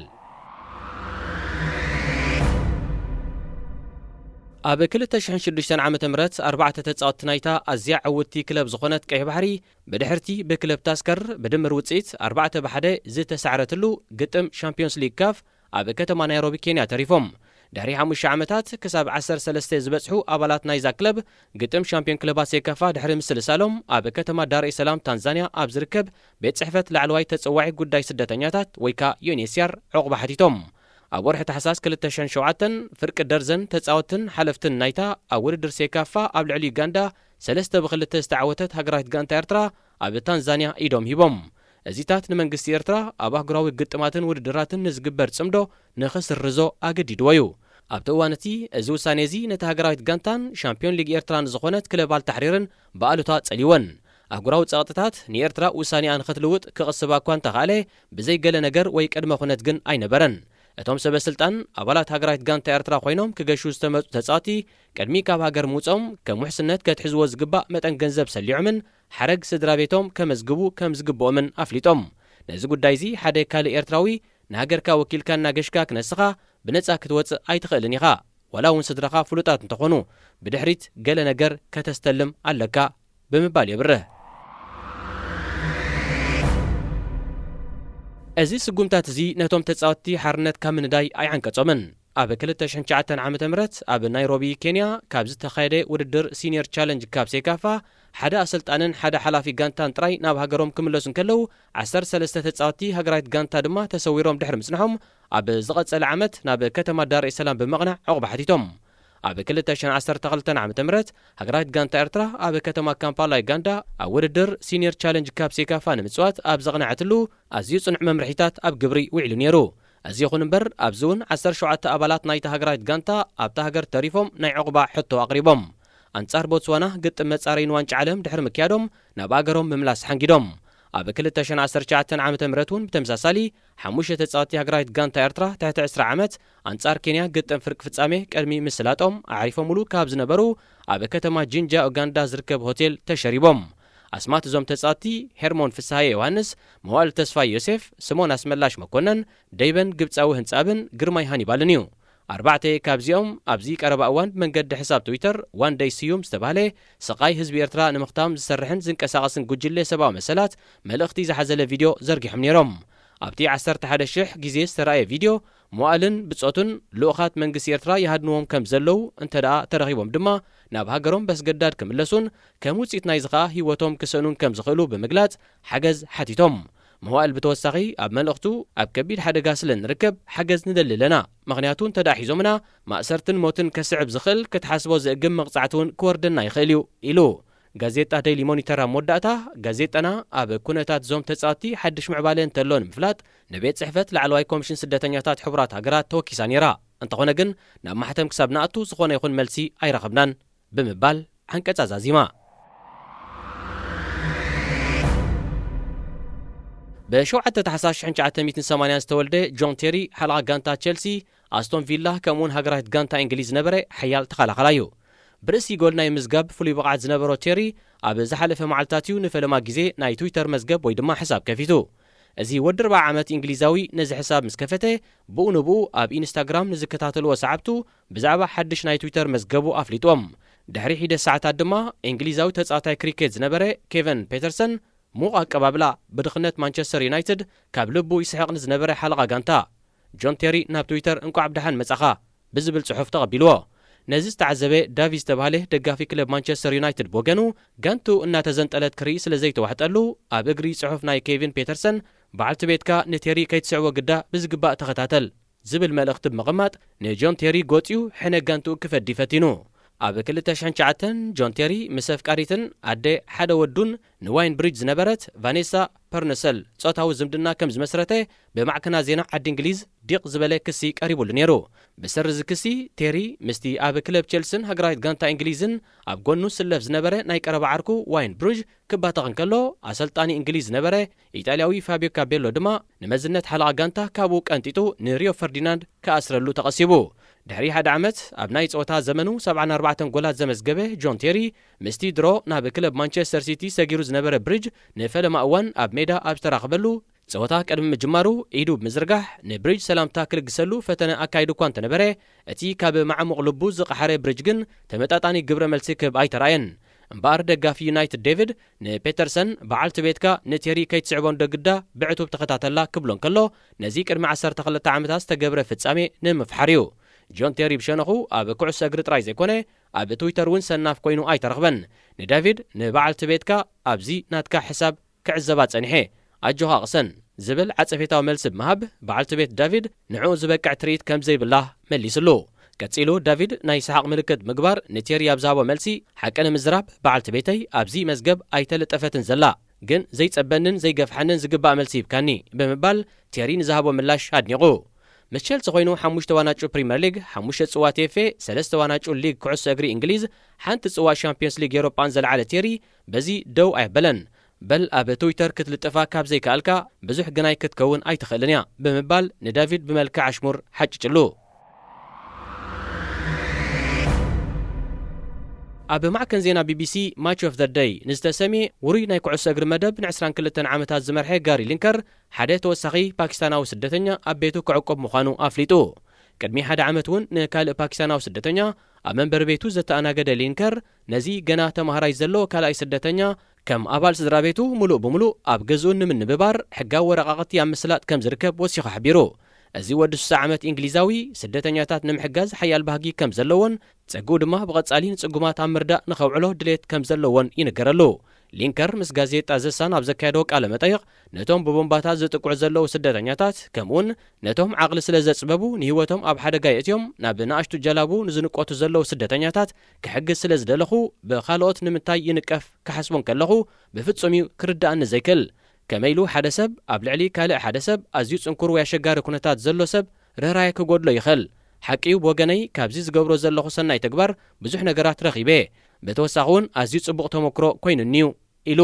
ኣብ ክልተ ሽሕን ሽዱሽተን ዓመተ ምህረት ኣርባዕተ ተጻወትቲ ናይታ ኣዝያ ዕውትቲ ክለብ ዝኾነት ቀይሕ ባሕሪ ብድሕርቲ ብክለብ ታስከር ብድምር ውጽኢት ኣርባዕተ ብሓደ ዝተሳዕረትሉ ግጥም ሻምፒዮንስ ሊግ ካፍ ኣብ ከተማ ናይሮቢ ኬንያ ተሪፎም። ድሕሪ ሓሙሽተ ዓመታት ክሳብ ዓሰርተ ሰለስተ ዝበጽሑ ኣባላት ናይዛ ክለብ፣ ግጥም ሻምፒዮን ክለባት ሴካፋ ድሕሪ ምስልሳሎም፣ ኣብ ከተማ ዳር ኤስ ሰላም ታንዛንያ ኣብ ዝርከብ ቤት ጽሕፈት ላዕለዋይ ተጸዋዒ ጉዳይ ስደተኛታት ወይ ከኣ ዩ ኤን ኤች ሲ ኣር ዕቑባ ሓቲቶም። ኣብ ወርሒ ታሕሳስ ክልተ ሽሕን ሸውዓተን፣ ፍርቂ ደርዘን ተጻወትን ሓለፍትን ናይታ ኣብ ውድድር ሴካፋ ኣብ ልዕሊ ዩጋንዳ ሰለስተ ብክልተ ዝተዓወተት ሃገራዊት ጋንታ ኤርትራ ኣብ ታንዛንያ ኢዶም ሂቦም። እዚታት ንመንግስቲ ኤርትራ ኣብ ኣህጉራዊ ግጥማትን ውድድራትን ንዝግበር ጽምዶ ንኽስርዞ ኣገዲድዎ እዩ። ኣብቲ እዋን እቲ፣ እዚ ውሳኔ እዚ ነታ ሃገራዊት ጋንታን ሻምፒዮን ሊግ ኤርትራ ንዝኾነት ክለብ ኣልታሕሪርን ብኣሉታ ጸሊወን። ኣህጉራዊ ጸቕጥታት ንኤርትራ ውሳኔኣ ንኽትልውጥ ክቕስባ እኳ እንተኻእለ፣ ብዘይ ገለ ነገር ወይ ቅድመ ኩነት ግን ኣይነበረን። እቶም ሰበ ስልጣን፣ ኣባላት ሃገራዊት ጋንታ ኤርትራ ኮይኖም ክገሹ ዝተመጹ ተጻወቲ፣ ቅድሚ ካብ ሃገር ምውጾም፣ ከም ውሕስነት ከትሕዝዎ ዝግባእ መጠን ገንዘብ ሰሊዖምን ሓረግ ስድራ ቤቶም ከመዝግቡ ከም ዝግብኦምን ኣፍሊጦም። ነዚ ጉዳይ እዚ ሓደ ካልእ ኤርትራዊ፣ ንሃገርካ ወኪልካ እናገሽካ ክነስኻ ብነጻ ክትወጽእ ኣይትኽእልን ኢኻ። ዋላ እውን ስድራኻ ፍሉጣት እንተኾኑ፣ ብድሕሪት ገለ ነገር ከተስተልም ኣለካ ብምባል የብርህ። እዚ ስጉምታት እዚ ነቶም ተጻወትቲ ሓርነት ካብ ምንዳይ ኣይዓንቀጾምን። ኣብ ክልተ ሽሕን ትሽዓተን ዓመተ ምህረት ኣብ ናይሮቢ ኬንያ ካብ ዝተኻየደ ውድድር ሲኒየር ቻለንጅ ካፕ ሴካፋ፣ ሓደ ኣሰልጣንን ሓደ ሓላፊ ጋንታን ጥራይ ናብ ሃገሮም ክምለሱ እንከለዉ፣ ዓሰርተ ሰለስተ ተጻወትቲ ሃገራዊት ጋንታ ድማ ተሰዊሮም ድሕሪ ምጽንሖም፣ ኣብ ዝቐጸለ ዓመት ናብ ከተማ ዳር ኤስ ሰላም ብምቕናዕ ዕቑባ ሓቲቶም። ኣብ ክልተ ሽሕን ዓሰርተ ክልተን ዓመተ ምህረት ሃገራዊት ጋንታ ኤርትራ ኣብ ከተማ ካምፓላ ዩጋንዳ ኣብ ውድድር ሲኒየር ቻለንጅ ካፕ ሴካፋ ንምጽዋት ኣብ ዘቕነዐትሉ፣ ኣዝዩ ጽኑዕ መምርሒታት ኣብ ግብሪ ውዒሉ ነይሩ። እዚ ይኹን እምበር፣ ኣብዚ እውን ዓሰርተ ሸውዓተ ኣባላት ናይታ ሃገራዊት ጋንታ ኣብታ ሃገር ተሪፎም ናይ ዕቑባ ሕቶ ኣቕሪቦም። ኣንጻር ቦትስዋና ግጥም መጻረዪ ንዋንጫ ዓለም ድሕሪ ምክያዶም፣ ናብ ኣገሮም ምምላስ ሓንጊዶም። ኣብ ክልተ ሽሕን ዓሰርተ ትሽዓተን ዓመተ ምህረት እውን ብተመሳሳሊ፣ ሓሙሽተ ተጻወትቲ ሃገራዊት ጋንታ ኤርትራ ትሕቲ ዕስራ ዓመት ኣንጻር ኬንያ ግጥም ፍርቂ ፍጻሜ ቅድሚ ምስላጦም፣ ኣዕሪፎምሉ ካብ ዝነበሩ ኣብ ከተማ ጂንጃ ኡጋንዳ ዝርከብ ሆቴል ተሸሪቦም። ኣስማት እዞም ተጻወትቲ፣ ሄርሞን ፍስሃየ ዮሃንስ፣ መዋእል ተስፋይ ዮሴፍ፣ ስሞን ኣስመላሽ መኮነን፣ ደይበን ግብጻዊ ህንጻብን ግርማይ ሃኒባልን እዩ። ኣርባዕተ ካብዚኦም ኣብዚ ቀረባ እዋን ብመንገዲ ሕሳብ ትዊተር ዋን ደይ ስዩም ዝተባህለ፣ ስቓይ ህዝቢ ኤርትራ ንምኽታም ዝሰርሕን ዝንቀሳቐስን ጉጅለ ሰብኣዊ መሰላት፣ መልእኽቲ ዝሓዘለ ቪድዮ ዘርጊሖም ነይሮም። ኣብቲ ዓሰርተ ሓደ ሽሕ ግዜ ዝተራእየ ቪድዮ፣ መዋእልን ብጾቱን ልኡኻት መንግስቲ ኤርትራ ይሃድንዎም ከም ዘለዉ፣ እንተ ደኣ ተረኺቦም ድማ ናብ ሃገሮም በስገዳድ ክምለሱን ከም ውጽኢት ናይዚ ኸኣ ህይወቶም ክሰእኑን ከም ዝኽእሉ ብምግላጽ ሓገዝ ሓቲቶም። መዋእል ብተወሳኺ ኣብ መልእኽቱ፣ ኣብ ከቢድ ሓደጋ ስለ እንርከብ ሓገዝ ንደሊ ኣለና። ምኽንያቱ እንተ ደኣ ሒዞምና፣ ማእሰርትን ሞትን ከስዕብ ዝኽእል ክትሓስቦ ዘእግም መቕጻዕቲ እውን ክወርደና ይኽእል እዩ ኢሉ። ጋዜጣ ደይሊ ሞኒተር ኣብ መወዳእታ፣ ጋዜጣና ኣብ ኩነታት እዞም ተጻወትቲ ሓድሽ ምዕባለ እንተሎ ንምፍላጥ፣ ንቤት ጽሕፈት ላዕለዋይ ኮሚሽን ስደተኛታት ሕቡራት ሃገራት ተወኪሳ ነይራ። እንተኾነ ግን፣ ናብ ማሕተም ክሳብ ንኣቱ ዝኾነ ይኹን መልሲ ኣይረኸብናን ብምባል ዓንቀጻ ዛዚማ። ብ ሸውዓተ ታሕሳስ ሽሕን ትሽዓተ ሚእትን ሰማንያን ዝተወልደ ጆን ቴሪ፣ ሓለቓ ጋንታ ቸልሲ፣ ኣስቶን ቪላ፣ ከምኡውን ሃገራዊት ጋንታ እንግሊዝ ዝነበረ ሓያል ተኸላኻላይ እዩ። ብርእሲ ጎል ናይ ምዝጋብ ፍሉይ ብቕዓት ዝነበሮ ቴሪ፣ ኣብ ዝሓለፈ መዓልታት እዩ ንፈለማ ግዜ ናይ ትዊተር መዝገብ ወይ ድማ ሕሳብ ከፊቱ። እዚ ወዲ ኣርብዓ ዓመት እንግሊዛዊ ነዚ ሕሳብ ምስ ከፈተ፣ ብኡ ንብኡ ኣብ ኢንስታግራም ንዝከታተልዎ ሰዓብቱ ብዛዕባ ሓድሽ ናይ ትዊተር መዝገቡ ኣፍሊጥዎም። ድሕሪ ሒደት ሰዓታት ድማ፣ እንግሊዛዊ ተጻዋታይ ክሪኬት ዝነበረ ኬቨን ፔተርሰን፣ ምዉቕ ኣቀባብላ፣ ብድኽነት ማንቸስተር ዩናይትድ ካብ ልቡ ይስሕቕ ንዝነበረ ሓለቓ ጋንታ ጆን ቴሪ ናብ ትዊተር እንቋዕ ብደሓን መጻኻ ብዝብል ጽሑፍ ተቐቢልዎ። ነዚ ዝተዓዘበ ዳቪ ዝተባህለ ደጋፊ ክለብ ማንቸስተር ዩናይትድ ብወገኑ፣ ጋንቱ እናተዘንጠለት ክርኢ ስለ ዘይተዋሕጠሉ፣ ኣብ እግሪ ጽሑፍ ናይ ኬቪን ፔተርሰን፣ በዓልቲ ቤትካ ንቴሪ ከይትስዕቦ ግዳ ብዝግባእ ተኸታተል ዝብል መልእኽቲ ብምቕማጥ፣ ንጆን ቴሪ ጎጽዩ ሕነ ጋንትኡ ክፈዲ ፈቲኑ። ኣብ ክልተ ሽሕን ትሽዓተን ጆን ቴሪ ምስ ኣፍቃሪትን ኣደ ሓደ ወዱን ንዋይን ብሪጅ ዝነበረት ቫኔሳ ፐርነሰል ጾታዊ ዝምድና ከም ዝመስረተ ብማዕከናት ዜና ዓዲ እንግሊዝ ዲቕ ዝበለ ክሲ ቀሪቡሉ ነይሩ። ብሰሪ እዚ ክሲ፣ ቴሪ ምስቲ ኣብ ክለብ ቸልስን ሃገራዊት ጋንታ እንግሊዝን ኣብ ጎኑ ዝስለፍ ዝነበረ ናይ ቀረባ ዓርኩ ዋይን ብሩጅ ክባተኽ እንከሎ፣ ኣሰልጣኒ እንግሊዝ ዝነበረ ኢጣልያዊ ፋብዮ ካቤሎ ድማ ንመዝነት ሓለቓ ጋንታ ካብኡ ቀንጢጡ ንሪዮ ፈርዲናንድ ክኣስረሉ ተቐሲቡ። ድሕሪ ሓደ ዓመት፣ ኣብ ናይ ጸወታ ዘመኑ ሰብዓን ኣርባዕተን ጎላት ዘመዝገበ ጆን ቴሪ፣ ምስቲ ድሮ ናብ ክለብ ማንቸስተር ሲቲ ሰጊሩ ዝነበረ ብሪጅ ንፈለማ እዋን ኣብ ሜዳ ኣብ ዝተራኸበሉ፣ ጸወታ ቅድሚ ምጅማሩ ኢዱ ብምዝርጋሕ ንብሪጅ ሰላምታ ክልግሰሉ ፈተነ ኣካይዱ እኳ እንተነበረ፣ እቲ ካብ መዓሙቕ ልቡ ዝቐሓረ ብሪጅ ግን ተመጣጣኒ ግብረ መልሲ ክህብ ኣይተራእየን። እምበኣር ደጋፊ ዩናይትድ ዴቪድ ንፔተርሰን፣ በዓልቲ ቤትካ ንቴሪ ከይትስዕቦ እንዶ ግዳ ብዕቱብ ተኸታተላ ክብሎ እንከሎ፣ ነዚ ቅድሚ ዓሰርተ ክልተ ዓመታት ዝተገብረ ፍጻሜ ንምፍሓር እዩ። ጆን ቴሪ ብሸነኹ ኣብ ኩዕሶ እግሪ ጥራይ ዘይኮነ፣ ኣብ ትዊተር እውን ሰናፍ ኮይኑ ኣይተረኽበን። ንዳቪድ፣ ንበዓልቲ ቤትካ ኣብዚ ናትካ ሕሳብ ክዕዘባ ጸኒሐ፣ ኣጆኻ ቅሰን ዝብል ዓጸፌታዊ መልሲ ብምሃብ፣ በዓልቲ ቤት ዳቪድ ንዕኡ ዝበቅዕ ትርኢት ከም ዘይብላ መሊስሉ። ቀጺሉ ዳቪድ ናይ ሰሓቕ ምልክት ምግባር ንቴሪ ኣብ ዝሃቦ መልሲ፣ ሓቂ ንምዝራብ በዓልቲ ቤተይ ኣብዚ መዝገብ ኣይተለጠፈትን ዘላ፣ ግን ዘይጸበንን ዘይገፍሓንን ዝግባእ መልሲ ሂብካኒ ብምባል ቴሪ ንዝሃቦ ምላሽ ኣድኒቑ። ምስ ቸልሲ ኮይኑ ሓሙሽተ ዋናጩ ፕሪምየር ሊግ፣ ሓሙሽተ ጽዋ ቲ ኤፍ ኤ፣ ሰለስተ ዋናጩ ሊግ ኩዕሶ እግሪ እንግሊዝ፣ ሓንቲ ጽዋ ሻምፒዮንስ ሊግ ኤውሮጳን ዘልዓለ ቴሪ በዚ ደው ኣየበለን። በል ኣብ ትዊተር ክትልጥፋ ካብ ዘይከኣልካ ብዙሕ ግናይ ክትከውን ኣይትኽእልን እያ ብምባል ንዳቪድ ብመልክዕ ኣሽሙር ሓጭጭሉ። ኣብ ማዕከን ዜና ቢ ቢ ሲ ማች ኦፍ ዘ ደይ ንዝተሰምየ ውሩይ ናይ ኩዕሶ እግሪ መደብ ን ዕስራን ክልተን ዓመታት ዝመርሐ ጋሪ ሊንከር ሓደ ተወሳኺ ፓኪስታናዊ ስደተኛ ኣብ ቤቱ ክዕቁብ ምዃኑ ኣፍሊጡ። ቅድሚ ሓደ ዓመት እውን ንካልእ ፓኪስታናዊ ስደተኛ ኣብ መንበሪ ቤቱ ዘተኣናገደ ሊንከር፣ ነዚ ገና ተማሃራይ ዘሎ ካልኣይ ስደተኛ ከም ኣባል ስድራ ቤቱ ምሉእ ብምሉእ ኣብ ገዝኡ ንምንብባር ሕጋዊ ወረቓቕቲ ኣብ ምስላጥ ከም ዝርከብ ወሲኹ ሓቢሩ። እዚ ወዲ ስሳ ዓመት እንግሊዛዊ ስደተኛታት ንምሕጋዝ ሓያል ባህጊ ከም ዘለዎን ጸግኡ ድማ ብቐጻሊ ንጽጉማት ኣብ ምርዳእ ንኸውዕሎ ድሌት ከም ዘለዎን ይንገረሉ። ሊንከር ምስ ጋዜጣ ዘሳን ኣብ ዘካየዶ ቃለ መጠይቕ፣ ነቶም ብቦምባታት ዝጥቅዑ ዘለዉ ስደተኛታት፣ ከምኡውን ነቶም ዓቕሊ ስለ ዘጽበቡ ንህይወቶም ኣብ ሓደጋ የእትዮም ናብ ንኣሽቱ ጀላቡ ንዝንቀቱ ዘለዉ ስደተኛታት ክሕግዝ ስለ ዝደለኹ፣ ብኻልኦት ንምንታይ ይንቀፍ ክሓስቦ እንከለኹ፣ ብፍጹም እዩ ክርድኣኒ ዘይክእል። ከመይ ኢሉ ሓደ ሰብ ኣብ ልዕሊ ካልእ ሓደ ሰብ ኣዝዩ ጽንኩር ወይ ኣሸጋሪ ኩነታት ዘሎ ሰብ ርህራሄ ክጎድሎ ይኽእል? ሓቂ እዩ፣ ብወገነይ ካብዚ ዝገብሮ ዘለኹ ሰናይ ተግባር ብዙሕ ነገራት ረኺበ። ብተወሳኺ እውን ኣዝዩ ጽቡቕ ተመክሮ ኮይኑኒ እዩ ኢሉ።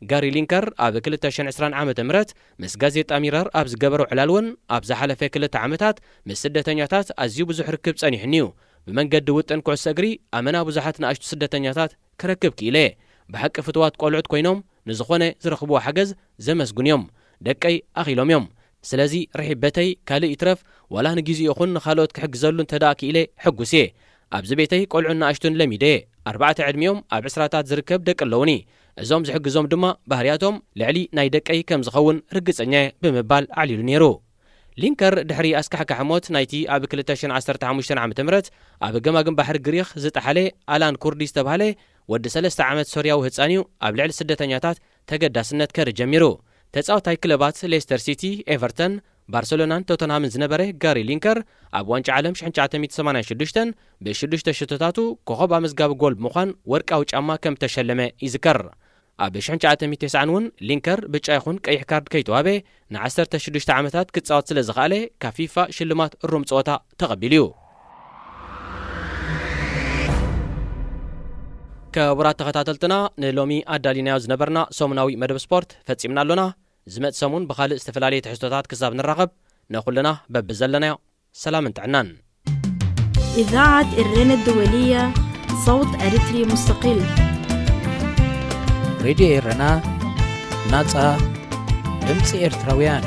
ጋሪ ሊንከር ኣብ ክልተ ሽሕን ዕስራን ዓመተ ምህረት ምስ ጋዜጣ ሚረር ኣብ ዝገበሮ ዕላል እውን፣ ኣብ ዝሓለፈ ክልተ ዓመታት ምስ ስደተኛታት ኣዝዩ ብዙሕ ርክብ ጸኒሑኒ እዩ። ብመንገዲ ውጥን ኩዕሶ እግሪ ኣመና ብዙሓት ንኣሽቱ ስደተኛታት ክረክብ ክኢለ። ብሓቂ ፍቱዋት ቆልዑት ኮይኖም ንዝኾነ ዝረኽብዎ ሓገዝ ዘመስግኑ እዮም። ደቀይ ኣኺሎም እዮም። ስለዚ ርሒብ ቤተይ ካልእ ይትረፍ ዋላ ንግዜኡ ይኹን ንኻልኦት ክሕግዘሉ እንተ ደኣ ክኢለ ሕጉስ እየ። ኣብዚ ቤተይ ቆልዑን ንኣሽቱን ለሚደ እየ። ኣርባዕተ ዕድሚኦም ኣብ ዕስራታት ዝርከብ ደቂ ኣለዉኒ። እዞም ዝሕግዞም ድማ ባህርያቶም ልዕሊ ናይ ደቀይ ከም ዝኸውን ርግጸኛ እየ ብምባል ኣዕሊሉ ነይሩ። ሊንከር ድሕሪ ኣስካሕካሒ ሞት ናይቲ ኣብ ክልተ ሽሕን ዓሰርተ ሓሙሽተን ዓመተ ምህረት ኣብ ገማግም ባሕሪ ግሪኽ ዝጠሓለ ኣላን ኩርዲ ዝተባህለ ወዲ ሰለስተ ዓመት ሶርያዊ ህጻን እዩ ኣብ ልዕሊ ስደተኛታት ተገዳስነት ከርኢ ጀሚሩ። ተጻዋታይ ክለባት ሌስተር ሲቲ፣ ኤቨርተን፣ ባርሰሎናን ቶተንሃምን ዝነበረ ጋሪ ሊንከር፣ ኣብ ዋንጫ ዓለም ሽሕን ትሽዓተ ሚእትን ሰማንያን ሽዱሽተን ብሽዱሽተ ሽቶታቱ ኮኸብ ኣመዝጋቢ ጎል ብምዃን ወርቃዊ ጫማ ከም እተሸለመ ይዝከር። ኣብ ሽሕን ትሽዓተ ሚእትን ተስዓን እውን ሊንከር ብጫ ይኹን ቀይሕ ካርድ ከይተዋህበ ንዓሰርተ ሽዱሽተ ዓመታት ክጻወት ስለ ዝኸኣለ፣ ካብ ፊፋ ሽልማት እሩም ጸወታ ተቐቢሉ እዩ። ክቡራት ተኸታተልትና፣ ንሎሚ ኣዳሊናዮ ዝነበርና ሰሙናዊ መደብ ስፖርት ፈጺምና ኣሎና። ዝመጽእ ሰሙን ብኻልእ ዝተፈላለየ ትሕዝቶታት ክሳብ ንራኸብ፣ ንኹልና በብዘለናዮ ሰላምን ጥዕናን። إذاعة إرنا الدولية، صوت أريتري مستقل. ሬድዮ ኤረና፣ ናጻ ድምጺ ኤርትራውያን።